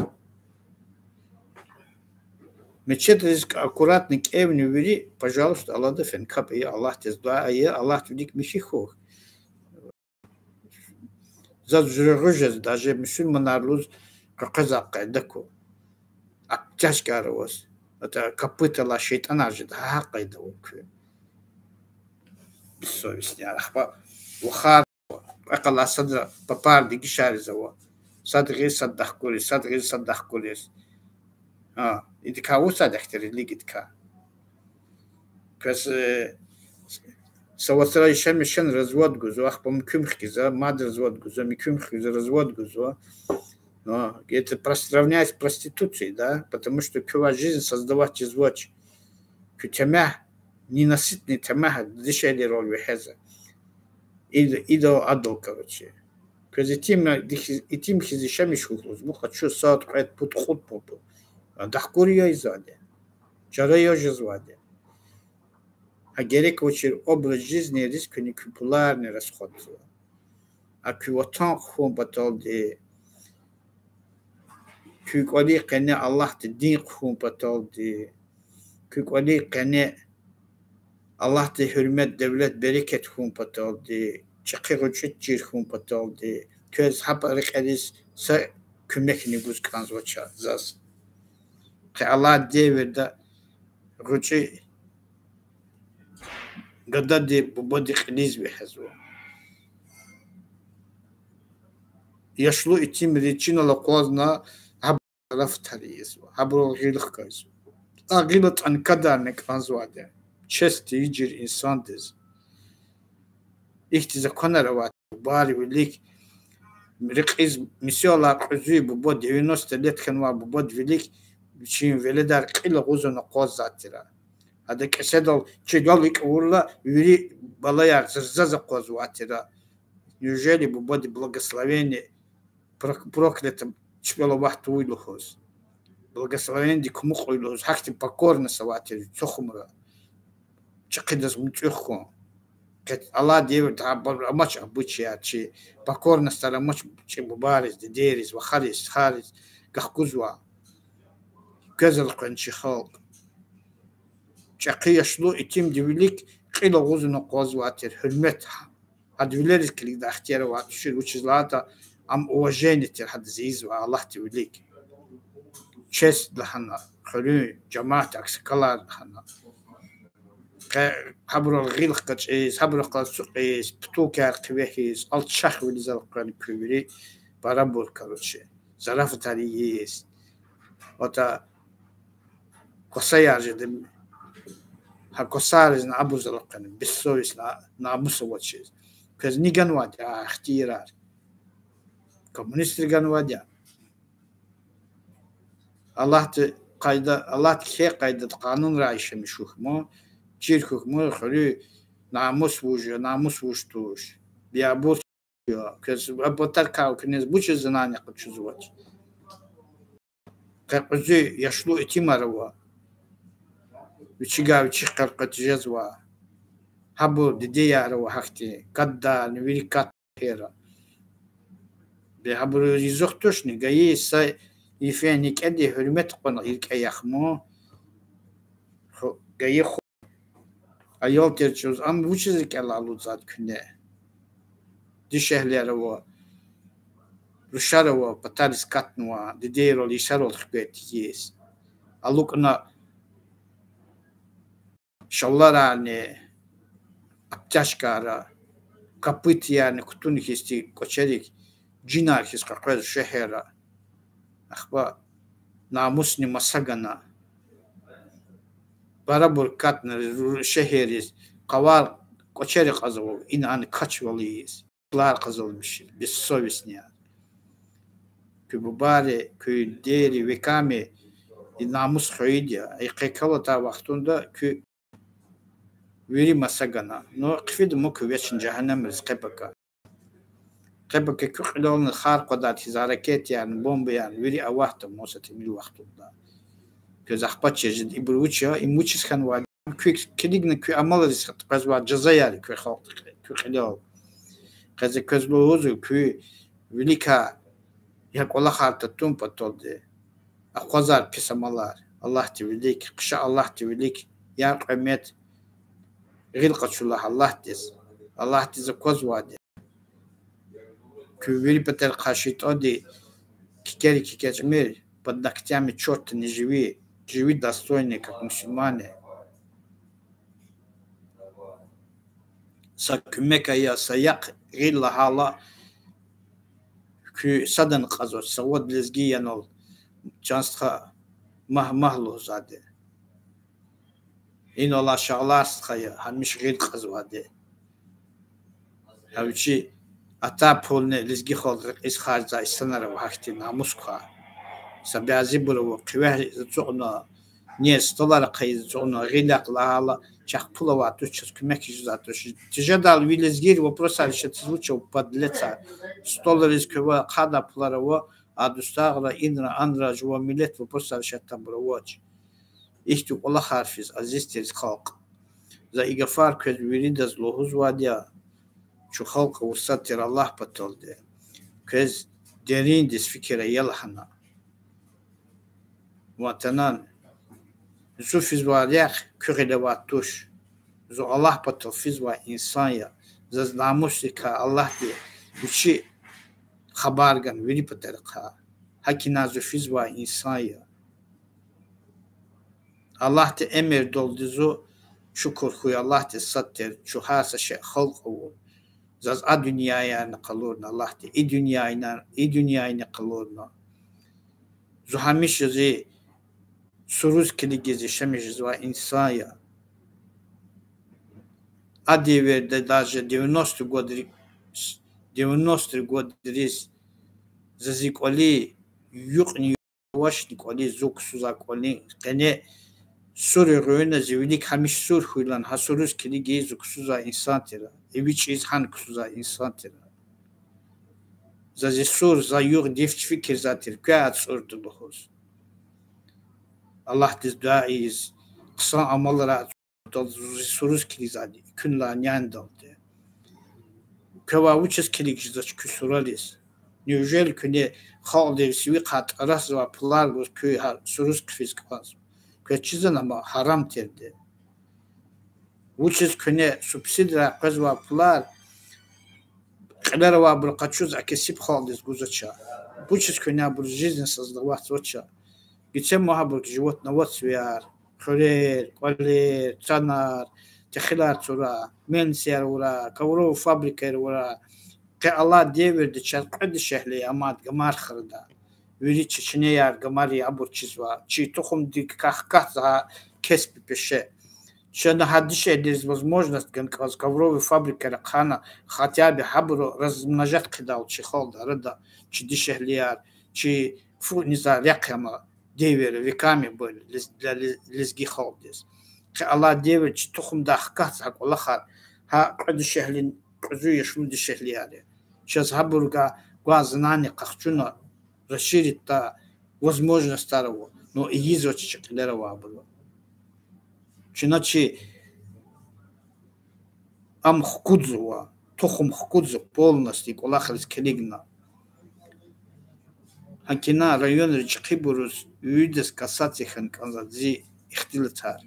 Мечетриз аккуратно кӀевни вири, пожалуйста, алада фена капӀ ая, Аллагьдиз дуьа ая, Аллагьди вилик михьи хьухь. Заз жуьреба жез, даже мусурманар лугьуз къекъвезвай къайда ква. Обтяжкаяр аваз, это копытаяр, шейтӀанар жеда, гьа къайда ава куь. Бессовестныяр, ахпа вахар, кьве къалай садра папар дегишариз ава, сад гъиз, сад дахкуриз, сад гъиз, сад дахкуриз. А, идакай вуч сад ахьтин религиядикай? Квез, э, са вацра яшамиш хьана развод гузва, ахпа муькуьм хкизва, мад развод гузва, муькуьм хкизва, развод гузва. Но это прос-, равняется с проституцией, да? Потому что квевай жизнь создавать жезвач. Куь темягь, ненасытный темягь, дишегьлийрал вегьезва. Ид-, идал-адал, короче. Квез итим, итим хьиз яшамиш хьухь лугьуз, мукьва чун сад, кьвед, пуд, кьуд пуд. Дахкур ийизвайди я. Чара я жезвайди я. А герек авачир образ жизни риз куьне куь пуларни расходзава. А куь ватан хъхьун паталди, куь кӀвалин къене Аллагьдин дин хъхьун паталди, куь кӀвалин къене Аллагьдин гьуьрмет, девлет, берекет хьун паталди, чӀехи гъвечӀи чир хьун паталди, квез гьа рекьериз са куьмекни гуз кӀанзавач заз. Къе алай девирда гъвечӀи гадади бубади кьилиз вегьезва. Яшлу итимри чинал акъвазна гьабур зарафатар ийизва, гьабурал гъил хкайзава. А гъил атӀана кадарна кӀанзавайди я честь тийижир инсандиз. Ихьтин законар авай бубайрин вилик, рекьиз мисалай кьуьзуь буба, девяносто лет хьанвай бубадин вилик вичин веледар кьил агъузна акъваздай тир. Ада кӀеседал чилел икӀ авурла, вири балаяр зурзаз акъвазвай тир. Неужели бубадин благословение прок-, проклято чпел аватуй лугьуз, благословениедик кумукьуй лугьуз, гьахьтин покорность авай тир тухумра. ЧӀехидаз муьтӀуьгъ хьун. Къе алай девирда гьабур амач обычаяр чи, покорностьар амач чи бубайриз, дидейриз, вахариз, стхайриз гахкузвай. Квез элкъвена чи халкь. ЧӀехи яшлу итимдин вилик кьил агъузна акъвазвай тир, гьуьрмет. Гьада вилериз килигдай ихтияр авай тушир, вучиз лагьайтӀа ам уважение тир гьадаз ийизвай Аллагьдин вилик. Честь лагьана, хуьруьн, жамаат, аксакалар лагьана. Къе гьабурал гъил хкажиз, гьабурухъ ацукьиз, путулкаяр хъивегьиз, алчахвилиз элкъвена куь вири парабур, короче, зарафатар ийиз. Вата квасаяр жеда, гьа квасаризни абуруз элкъвена, бессовестный, намус авачиз. Квез ни ганвайди я а ихтиярар? Коммунистри ганвайди я? Аллагьди къайда, Аллагьди кхьей къайдада, къанунрай яшамиш хьухь ман, чир хьухь ман, хуьруьн намус вуж я, намус вуж туш. Биябур я, квез а батарикай куьнез вучиз знание къачузвач? Къе кьуьзуь яшлу итимар ава, вичивай вичихъ къекъвей тежезва. Гьабур дидеяр ава гьахьтин, катдарни, вири катна хьера. Бес гьабуруз язух тушни, гайи са йифен некӀедин гьуьрмет кьван рикӀе яхъ ман. Ху-, гайи ху-, аял тир чӀавуз, ам вучиз рикӀелай алудзавайди куьне? Дишегьлияр ава, рушар ава, патариз катнава, дидейрал, йисарал хквей тийиз. АлукӀна шалварарни, обтяжкаяр, копытаярни кутуна хьиз тир кӀвачерик, жинар хьиз къекъвез шегьерра. Ахпа намусни маса гана. Парабур катна ру-, шегьерриз, къавар кӀвачери кьазвал, ина ана качвал ийиз. Лар къазанмишиз, бессовестныяр. Куь бубайри, куь дидейри, веками и намус хвейиди я. И къе квай атай вахтунда куь вири маса гана. Ну, хъфида ман куь вечни жагьаннамриз къе-пака. Къе-пака куь кьилелни хар къвадай хьиз ракетаярни, бомбаярни вири аватда ман са тӀимил вахтунда. Квез ахпа чир жеда, ибур вуч я, им вучиз хьанвайди я, куь килигна куь амалриз къвезвай жазаяр я куь халкьдихъ, куь кьилел. Къе за квез лугьузва, куь виликай я кӀвалахар татун паталди акъвазар пис амалар. Аллагьдин вилик, хъша Аллагьдин вилик, я кьве мет гъил къачу лагь Аллагьдиз. Аллагьдиз аквазвайди я. Куь вири патарихъай шейтӀанди кикерик кикечӀмир, под ногтями черта не живи, живи достойно, как мусульмане. Са куьмек ая, са яхъ гъил лагьайла, куь садани кьазвач, са вад лезги я инал, чан стха, магь-магь лугьузвайди. Инал алай шагьлар стха я, гьамиша гъил кьазвайди. Гьа вичи атай пулни лезги халкь рекьиз харжзавай инсанар ава гьахьтин намус квай. Са бязибур ава, хъивегьиз ацукьна, ни столар ахъайиз ацукьна, гъил яхъ лагьайла, чахъ пул авай туш, чаз куьмек ийизвай туш. Тежедайла ви лезгийри вопросар решатьиз вуч ава, подлецар? Столриз квевай ахъайдай пулар ава, а дустагъра, инра, анра жуван миллет вопросар решать ийидайбур авач. Ихьтин кӀвалахар физ, азиз тир халкь. За и гафар квез виридаз лугьузвайди я, чун халкь авур сад тир Аллагь паталди. Квез дериндиз фикир ая лагьана. Ватанан, зун физвай рехъ куь гъиле авай туш. Зун Аллагь патал физвай инсан я. Заз намусрикай Аллагьди вичи хабар гана вири патарихъай. ГьакӀ ина зун физвай инсан я. Аллагьдин эмирдалди зун шукур хьуй Аллагьдиз сад тир, чун гьар са шей халкь авур. Заз а дуьньяярни къалурна Аллагьди, и дуьньяярни, и дуьньяярни къалурна. Зун гьамиша зи суруз килигиз яшамиш жезвай инсан я. А девирда даже девяностый годри-, девяностый годриз за зи кӀвалин юкьни-юкьвачни кӀвализ, зун ксузвай кӀвалин къене сур эгъуьнна зи вилик гьамиша сур хьуй лагьана, гьа суруз килигиз зун ксузвай инсан тир. ЭвичӀиз гьана ксузвай инсан тир. За зи сур, за югъ диф фикирзавай тир, квяй ацӀурда лугьуз. Аллагьдиз дуьа ийиз, хъсан амалрай ацӀурда лугьуз зи суруз килигзавайди, экуьнлай няндалди. Квевай вучиз килиг жезвач куь сурариз? Неужели куьне халкьдин сивихъай тӀарасзавай пулар гуз куьн гьа суруз хъфиз кӀанзава? Квез чизвани ам гьарам тирди? Вучиз куьне субсидиярай къвезвай пулар кьилера авайбуру къачуз а кесиб халкьдиз гузвач? Вучиз куьне абур жизнь создаватьзавач? Гицин ман гьабур животноводствояр, хуьрер, кӀвалер, цанар, техилар цурай, мельницаяр авурай, ковровый фабрикаяр авурай. Къе алай девирда чаз кьве дишегьли амайди гамар храда. Вири чеченеяр гамари абур чизва. Чи тухумдикай хкатзава кесб-пеше. Чна гьа дишегьлийриз возможность гана кӀанзава ковровый фабрикаяр ахъайна, хотя бы гьабуру размножать хъийидайвал чи халкьдин арада, чи дишегьлияр, чи фу низа рехъ яма девир, веками были лез-, для лез-, лезги халкьдиз. Къе алай девир чи тухумдай хкатзава гьа кӀвалахар, гьа кьве дишегьли, кьуьзуь яшлу дишегьлияр я. Чаз гьабур гвай знание къахчуна, расширитда возможностьар ава, но ийизвач чи кьилера авайбуру. Чна чи ам хкудзава, тухум хкудзава полностью кӀвалахриз килигна. ГьакӀ ина районра чӀехибуруз виридаз касаться хьана кӀанзава зи ихтилатар.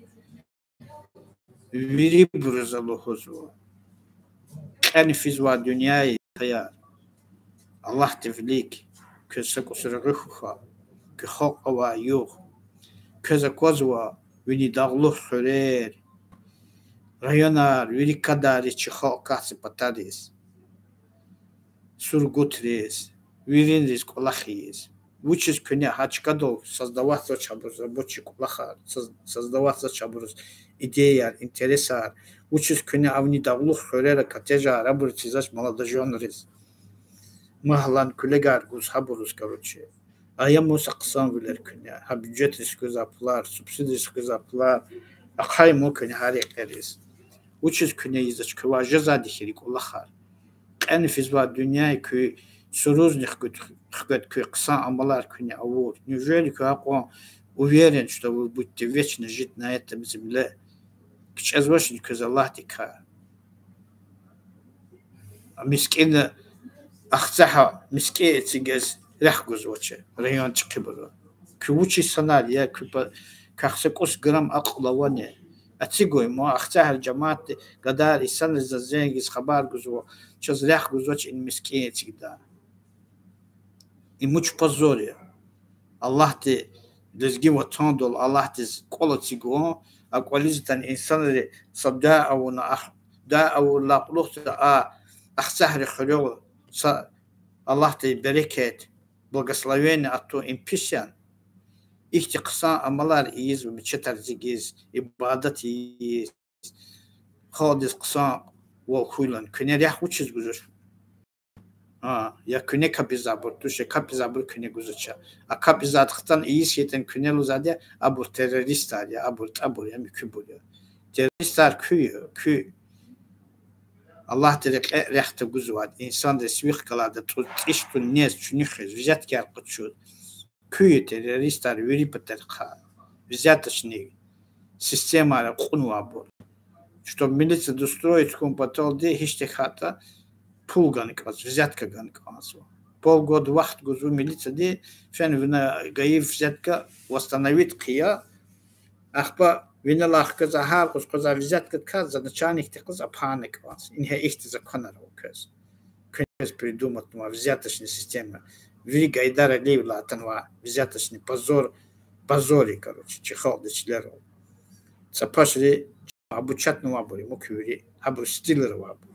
Вирибуруз за лугьузва: кьена физвай дуьнья я, таяр. Аллагьдин вилик квез са кӀус регъуь хьухь, куь халкь авай югъ. Квез аквазва вини дагълух хуьрер, районар, вири кадрар чи халкь квахьзавай патариз, Сургутриз, виринриз кӀвалах ийиз. Вучиз куьне гьа чкадал создаватзавач абуруз рабочий кӀвалахар, соз-, создаватзавач абуруз идеяр, интересар? Вучиз куьне авни дагълух хуьрера коттеджар абур эцигзавач молодожёнриз? Магьлан куьлегар гуз гьабуруз, короче. Ая маса хъсанвилер куьне, гьа бюджетдиз хквезвай пулар, субсидиядиз хквезвай пулар, ахъая ман куьне гьа рекьериз. Вучиз куьне ийизвач квевай жезвайди хьайи кӀвалахар? Кьена физвай дуьнья я, куь сурузни хквед, хквед куь хъсан амалар куьне авур. Неужели куьн акьван уверен, что вы будете вечно жить на этом земле? КичӀезвачни квез Аллагьдикай? МискӀин Ахцегьа мискӀин эцигиз рехъ гузвач район чӀехибуру. Куь вуч инсанар я, куь па-, квехъ са кӀус грамм акьул авани? Эцигуй ма, Ахцегьрин жемятди, гадаяр, инсанриз заз зенгиз хабар гузва, чаз рехъ гузвач и мискӀин эцигдай. Им вуч позор я? Аллагьди лезги ватандал Аллагьдиз кӀвал эцигун, а кӀвализ атана инсанри са дуьа авуна, а дуьа авурла кьулухъ а Ахцегьрин хуьрел са Аллагьди берекет, благословение атун им пис яни? Ихьтин хъсан амалар ийиз ва мечетар эцигиз, ибадат ийиз, халкьдиз хъсанвал хьуй лагьана, куьне рехъ вучиз гузвач? А, я куьне капӀзавайбур туш, я капӀзавайбур куьне гузвач. А капӀзавайди хтана ийиз хьайитӀани куьне лугьузвайди я, абур террористар я, абур тӀабур я, муькуьбур я. Террористар куьн я, куьн. Аллагьдин рекье рехъ тагузвайди, инсанриз вихъ галайди, тӀу-, тӀиш тун нез, чуьнуьхиз, взяткаяр къачуз. Куьн я террористар вири патарихъай, взяточный системайра кьунвайбур. Чтоб милицияди устроить хьун паталди гьич тахьайтӀа пул гана кӀанзава, взятка гана кӀанзава. Полгода вахт гузва милицияди, фена вуна гайи взятка восстановить хъия, ахпа винелай хквезвай, гьар къуз къвезвай взяткадикай за начальникдихъ галаз ахъайна кӀанзава. Ингье ихьтин законар ава квез. Квез придуматнавай взяточный система. Вири Гайдар Алиевлай атанвай взяточный позор, позор я, короче, чи халкьдин чилерал. ЦӀапашри обучатнавайбур я муькуь вири, гьабурун стилра авайбур.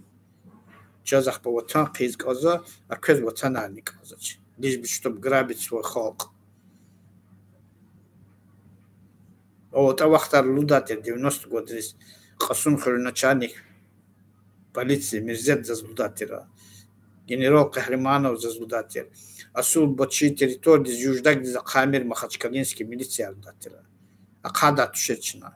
Чаз ахпа ватан хъийиз кӀанзава, а квез ватанарни кӀанзавач. Лишь бы чтоб грабить свой халкь. АтӀа вахтара лугьудай тир девяностый годриз Кьасумхуьруьн начальник полиции Мирзет заз лугьудай тир, генерал Къагьриманов заз лугьудай тир. Асул ба чи территориядиз, Юждагдиз ахъаймир махачкалинский милицияр лугьудай тир. Ахъайдай тушир чна.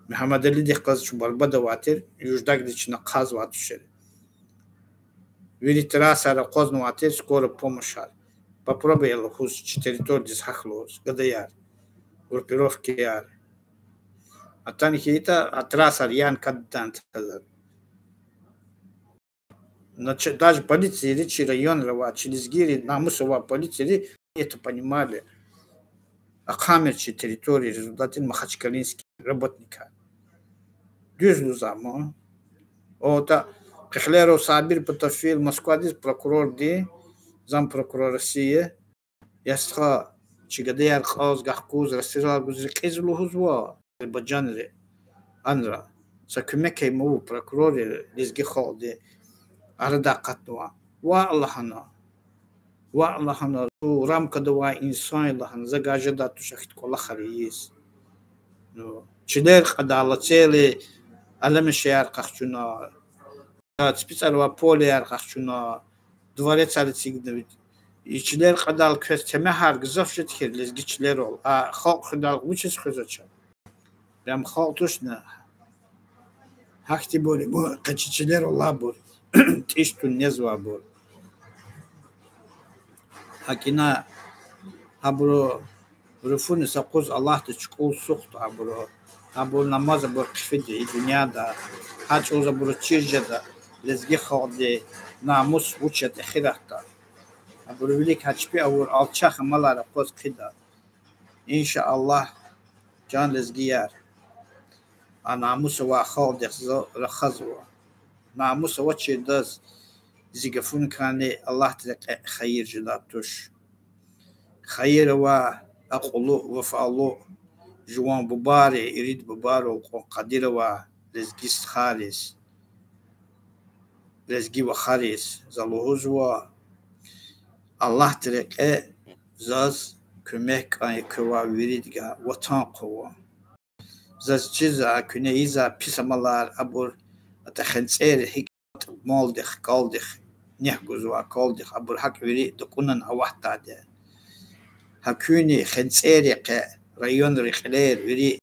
Мегьамедалидихъ галаз чун барбада авай тир, Юждагдиз чна ахъайзавай тушир. Вири трассаяр акъвазнавай тир, скорая помощьар. Попробуй лугьуз чи территориядиз гьахь лугьуз, гадаяр, группировкаяр. Атана хьайитӀа, а трассаяр ян каддан тазар. Значит, даже полицийри чи районра авай, чи лезгийрин намус авай полицийри это понимали. Ахъаймир чи территориядиз лугьудай тир махачкалинский работникар. Дуьз лугьузва ман. АтӀа Кьихлеров Сабир патал фейила Москвадиз прокурорди, зампрокурор России, я стха, чи гадаяр кьаз, гахкуз, расстрелар гуз рекьизва лугьузва азербайжанри, анра. Са куьмек ая ман, прокурорри, лезги халкьди арадай акъатнавай. Ваъ лагьана. Ваъ лагьана, зун рамкада авай инсан я лагьана, за гьа жедай туш ахьтин кӀвалахар ийиз. Ну, чилер кьадайла цели алемешаяр къахчуна, ципицӀара авай полеяр къахчуна, дворецар эцигна. И чилер кьадайла квез темягьар гзаф жеда хьи лезги чилерал, а халкь хуьдайла вучиз хуьзвач? Прям халкь тушни гьахьтинбур я, къе чи чилерал алайбур. тӀиш тун незвайбур. ГьакӀ ина гьабуру руфуни са къуз Аллагьдиз чукӀул сухда гьабуру. Гьабур намаз абур хъфида и дуьньяда. Гьа чӀавуз абуру чир жеда лезги халкьдин намус вуч ятӀа эхиратда. Абуру вилик гьа чпи авур алчах амалар акъваз хъийида. Иншааллагь, чан лезгияр, а намус авай халкьдихъ за рахазва. Намус авачирдаз зи гафуникайни Аллагьдин рекье хайир жедай туш. Хайир авай, акьуллу, вафалу, жуван бубайри, ирид бубайрал кьван къадир авай лезги стхайриз, лезги вахариз за лугьузва: Аллагьдин рекье заз куьмек кӀан я квевай виридгай, ватан хъувун. Заз чизва куьне ийизвай пис амалар, абур, атӀа хенцӀери гьикӀ малдихъ, калдихъ, нек гузвай калдихъ, абур гьакӀ вири дакӀунна аватдайди я. Гьа куьнни хенцӀери къе, районрин кьилер вири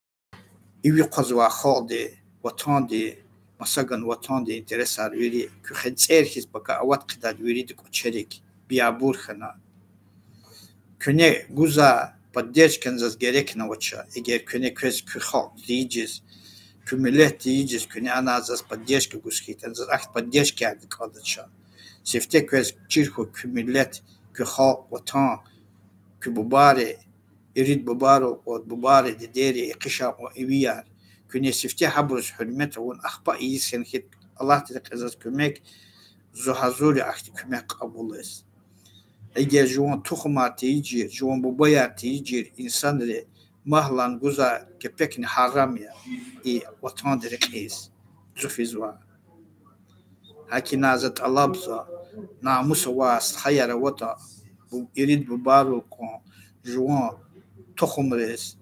иви хъвазвай халкьдин, ватандин, масаган ватандин интересар вири куь хенцӀер хьиз пака ават хъийидайди вирида кӀвачерик, биябур хьана. Куьне гузвай поддержкани заз герекни авач. Эгер куьне квез куь халкь тийижиз, куь миллет тийижиз, куьне ана заз поддержка гуз хьайитӀани, заз ахьтин поддержкаярни кӀандач. Сифте квез чир хьуй куь миллет, куь халкь, ватан, куь бубайри, ирид бубайрал кьван, бубайри, дидейри экъичай кьван ивияр. Куьне сифте гьабуруз гьуьрмет авун, ахпа ийиз хьайитӀа, Аллагьдин рекье заз куьмек, зун гьазур я ахьтин куьмек кьабулиз. Эгер жуван тухумар тийижир, жуван бубаяр тийижир инсанри магьлан гузвай кепекни гьарам я и ватандин рекьиз, зун физва. ГьакӀ ина за тӀалабзава, намус авай стхаяр аватӀа, бу-, ирид бубайрал кьван жуван тухумриз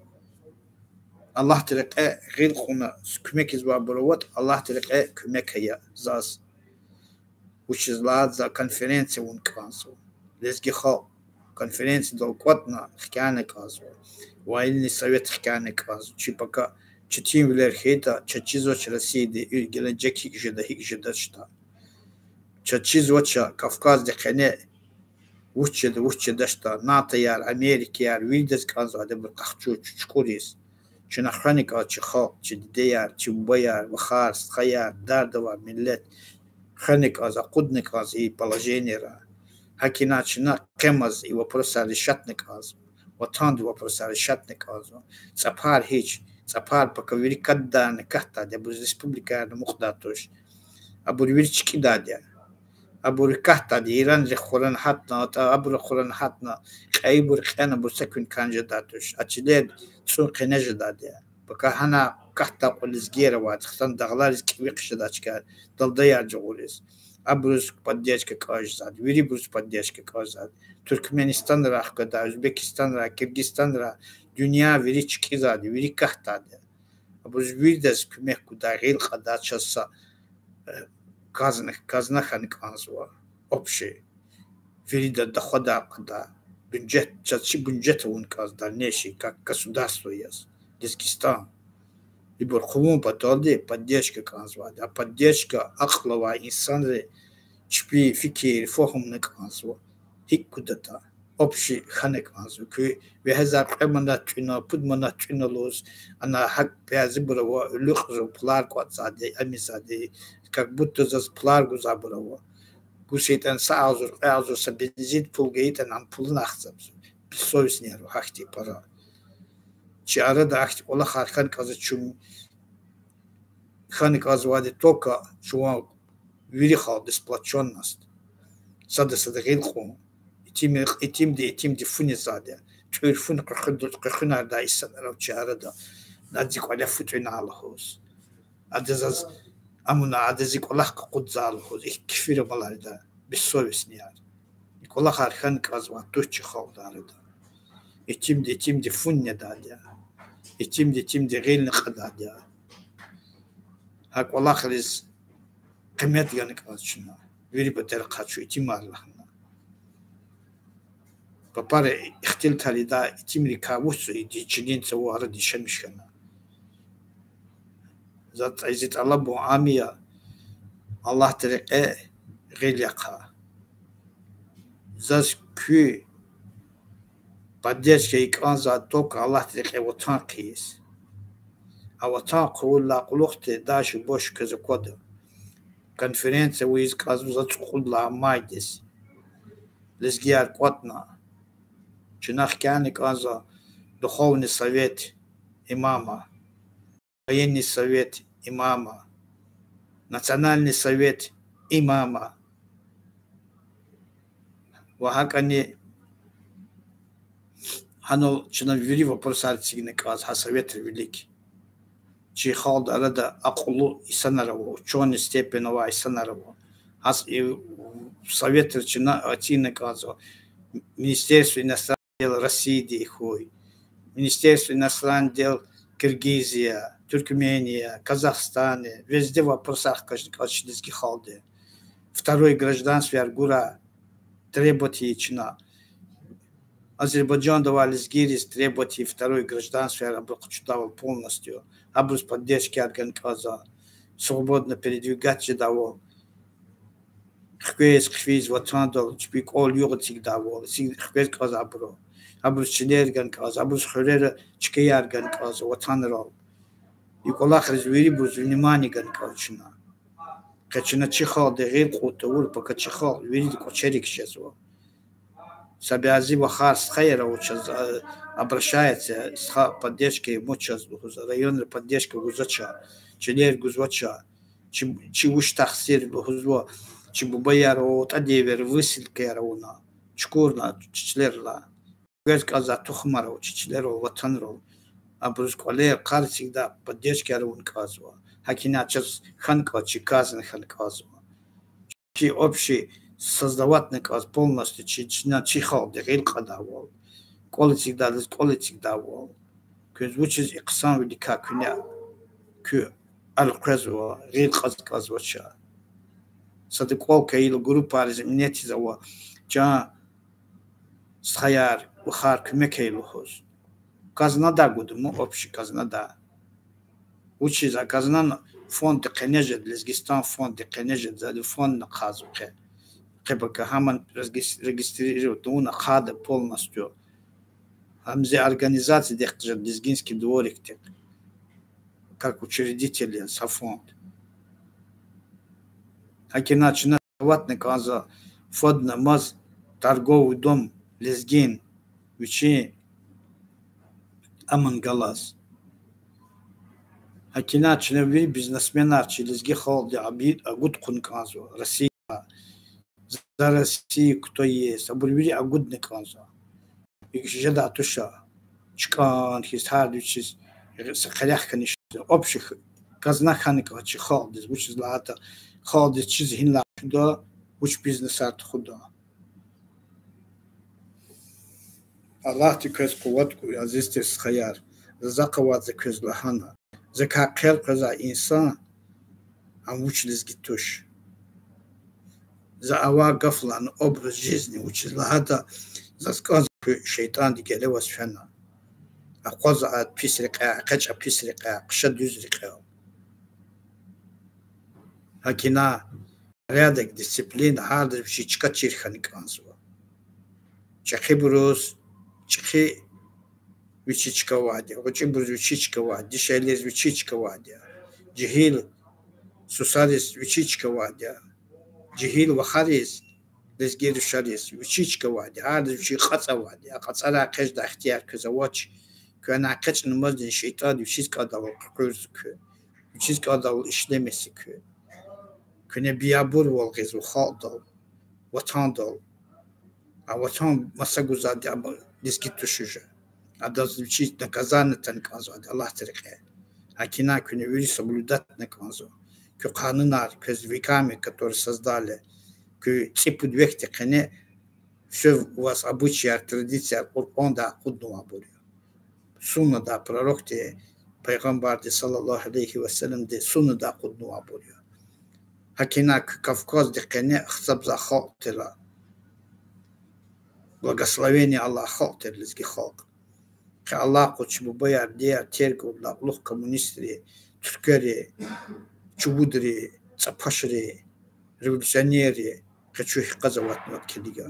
Аллагьдин рекье гъил кьуна куьмек ийизвайбур аватӀа, Аллагьдин рекье куьмек ая заз. Вучиз лагьайтӀа за конференция авун кӀанзава. Лезги халкь конференциядал кӀватӀна хкяна кӀанзава. Военный совет хкяна кӀанзава. Чи пака четинвилер хьайитӀа, чаз чизвач Россияди, и гележек гьикӀ жеда, гьикӀ жедачтӀа. Чаз чизвач Кавказдин къене вуч жеда, вуч жедачтӀа. НАТОяр, Америкаяр, виридаз кӀанзавайди абур къахчуз, чукӀуриз. Чна хвена кӀанзава чи халкь, чи дидеяр, чи бубаяр, вахар, стхаяр, дарда авай миллет. Хвена кӀанзава, акъудна кӀанзава и положениера. ГьакӀ ина чна къемаз и вопросар решатна кӀанзава. Ватандин вопросар решатна кӀанзава. ЦӀапар гьич, цӀапар пака вири катдарна катдайди я, абуруз республикаярни амукьдай туш. Абур вири чкӀидайди я. Абур катдайди я, Иранрин хурани гьатна, атӀа абурун хурани гьатна, кьейибур кьена, абур са куьн кӀан жедай туш. А чилер цӀун къене жедайди я. Пака гьана катдай кьван лезгияр авайди, хтан дагълариз кӀеви хъжедай чкаяр, далдаяр жагъуриз. Абуруз поддержка кӀанзавайди, вирибуруз поддержка кӀанзавайди. Туркменистанрай хкведай, Узбекистанрай, Киргизстанрай, дуьнья вири чкӀизвайди, вири катдайди я. Абуруз виридаз куьмек гудай, гъил кьадай чаз са, э, казна, казна хьана кӀанзава, общий. Вирида доход кьадай, бюджет, чаз чи бюджет авун кӀанзава дальнейший, как государство яз, Лезгистан. Ибур хъувун паталди поддержка кӀанзавайди. А поддержка акьул авай инсанри чпи фикир, фагьумна кӀанзава. ГьикӀ гудатӀа, общий хьана кӀанзава. Куь вегьезар кьве манат тӀуьна, пуд манат тӀуьна лугьуз, ана гьакӀ бязибур ава, уьлуьгъзава, пулар кӀватӀзавайди, амизвайди, как будто заз пулар гузвайбур ава. Гуз хьайитӀани са агъзур, кьве агъзур са бензин пул гайитӀани, ам пулуни ахцабзава. Бессовестныйяр ава гьахьтин пара. Чи арада ахьтин кӀвалахар хьана кӀанзава чун, хьана кӀанзавайди только жуван вири халкьдин сплочённость. Сада-сада гъил кьун. Итим, итимди, итимди фу незавайди я. ТӀуьр фу къекъуьд-, къекъуьнардай инсанар ава чи арада. Ада зи кӀвале фу тӀуьна лугьуз. Ада заз, амуна ада зи кӀвалах къакъудзава лугьуз. И кефир амалар ийида, бессовестныйяр. И кӀвалахар хьана кӀанзавайди туш чи халкьдин арада. Итимди, итимди фу недайди я. Итимди, итимди гъилни кьадайди я. Гьа кӀвалахриз къимет гана кӀанзава чна. Вири патара къачу итимар лагьана. Папари ихтилатар ийида, итимрикай вуч ийиди, чилин цавара дишемиш хьана. За, зи тӀалабун ам я, Аллагьдин рекье гъил яхъа. Заз куь поддержка кӀанзавайди только Аллагьдин рекье ватан хъийиз. А ватан хъувурдалай кьулухъди дальше больше квез аквада. Конференция ийиз кӀанзава заз цӀукьуд лагьай майдиз. Лезгияр кӀватӀна. Чна хкяна кӀанзава духовный совет имама, военный совет имама, национальный совет имама. Ва гьакӀни гьанал чна вири вопросар эцигна кӀанзава гьа советра вилик. Чи халкьдин арада акьуллу инсанар ава, учёный степень авай инсанар ава. Гьа советра чна эцигна кӀанзава Министерство иностранных дел Россиядин хьуй, Министерство иностранных дел Киргизия, Туркмения, Казахстане, везде вопросар хкажна кӀанзава чи лезги халкьдин. Второй гражданствояр гурай, требовать ийин чна. Азербайжанда авай лезгийриз требовать ийин второй гражданствояр абуру къачудайвал полностью. Абуруз поддержкаяр гана кӀанзава, свободно передвигать жедайвал. Хквез, хъфиз ватандал, чпи кӀвал-югъ эцигдайвал, эциг хквез кӀанзава абуру. Абуруз чилер гана кӀанзава, абуруз хуьрера чкаяр гана кӀанзава ватанрал. И кӀвалахриз вирибуруз внимание гана кӀанзава чна. Къе чна чи халкьдин гъил кьун тавур, пака чи халкь вирида кӀвачерик жезва. Са бязи вахар, стхаяр ава чаз, а, обращается, стха поддержка я ман чаз лугьуз, районра поддержка гузвач, чилер гузвач. Чи, чи вуч тахсир лугьузва, чи бубаяр ва атӀа девирда высылкаяр авуна, чукурна чилерилай. Хквез кӀанзавай тухумар ава чи чилерал, ватанрал. Абуруз кӀвалер, къар эцигдай поддержкаяр авун кӀанзава. ГьакӀ ина чаз хьана кӀанзава, чи казна хьана кӀанзава. Чи общий создаватьна кӀанзава полностью чи, чна чи халкьдин гъил кьадайвал, кӀвал эцигдайдаз кӀвал эцигдайвал. Квез вучиз и хъсанвиликай куьне, куьн элкъвезва, гъил кьаз кӀанзавач. Сада кӀвал хьайила группайриз минетиз ава, чан стхаяр, вахар, куьмек ая лугьуз. Казнадай гуда ман, общий казнадай. Вучиз а казнани фонддин къене жеда, Лезгистан фонддин къене жеда, за фондни ахъайзава къе. Къе пака гьамни регис-, регистрировать авуна ахъайда полностью. Гьам зи организациядихъ жеда, Лезгинский дворикдихъ, как учредитель я са фонд. ГьакӀ ина чна аватна кӀанзава фадни мад торговый дом Лезгин вичин аман галаз. ГьакӀ ина чна вири бизнесменар чи лезги халкьди аби-, агуд хъувун кӀанзава Россия. За Россия, кто есть, абур вири агудна кӀанзава. ИкӀ жедай туш, чкӀан хьиз, гьарда вичиз са къерех хьаниз, общий казна хьана кӀанзава чи халкьдиз, вучиз лагьайтӀа халкьдиз чиз гьинлай тухуда, вуч бизнесар тухуда. Аллагьди квез къуват гуй, азиз тир стхаяр. Заз захъ авайди за квез лагьана. Закай хъел къвезвай инсан, ам вуч лезги туш. За авай гаф лагьана образ жизни, вучиз лагьайтӀа заз кӀанзава куьн шейтӀандин геле аваз фена. Акъваз а пис рекьяй, экъечӀ а пис рекьяй, хъша дуьз рекьел. ГьакӀ ина порядок, дисциплина, гьардаз вичиз чка чир хьана кӀанзава. ЧӀехибуруз чӀехи вичиз чка авайди я, гъвечӀибуруз вичиз чка авайди я, дишегьлийриз вичиз чка авайди я, жегьил сусариз вичиз чка авайди я, жегьил вахариз, лезги рушариз вичиз чка авайди я, гьардаз вичиз кьацӀ авайди я. А кьацӀарай экъечӀдай ихтияр квез авач. Куьн анай экъечӀнамазни шейтӀанди вичиз кӀандайвал къекъуьрзава куьн, вичиз кӀандайвал ишлемиса куьн. Куьне биябурвал гъизва халкьдал, ватандал. А ватан маса гузвайди ам лезги туш уже. Адаз вичиз наказание тана кӀанзавайди Аллагьдин рекье. ГьакӀ ина куьне вири соблюдатьна кӀанзава. Куь къанунар, квез веками, которые создали, куь цӀипуд векдин къене все у вас обычаяр, традицияр Къуръандай акъуднавайбур я. Суннадай, пророкди, пайгъамбарди, صلى الله عليه وسلمди, суннадай акъуднавайбур я. ГьакӀ ина куь Кавказдин къене гьисабзавай халкь тир, благословение авай халкь тир лезги халкь. Къе алай къуз чи бубаяр, дидеяр терг авурдалай кьулухъ коммунистри, туьрквери, чувудри, цӀапашри, революционерри къе чу гьикъаз аватнаватӀа килига.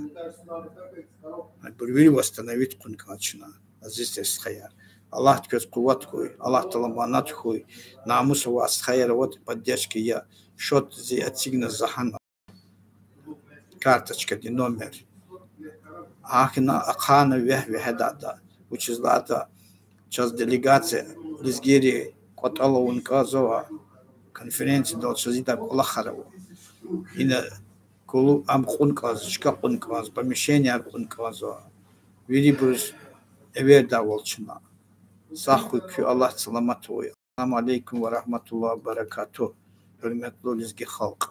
Абур вири восстановить хъувун кӀанзава чна, азиз тир стхаяр. Аллагьди квез къуват гуй, Аллагьдал аманат хьуй, намус авай стхаяр аватӀа поддержка ая, счёт зи эцигна за гьана. Карточкадин номер. Гьахьна ахъайна вегь-вегьеда ада. Вучиз лагьайтӀа чаз делегация лезгийри кӀватӀал авун кӀанзава, конференциядал чаз идан кӀвалахар ава. Ина кулу ам кьун кӀанзава, чка кьун кӀанзава, помещенияр кьун кӀанзава. Вирибуруз эвердайвал чна. Сагъ хьуй куьн, Аллагьди саламат авурай. Ассаламу алейкум ва рагьматуллагьи ва баракатугь, гьуьрметлу лезги халкь.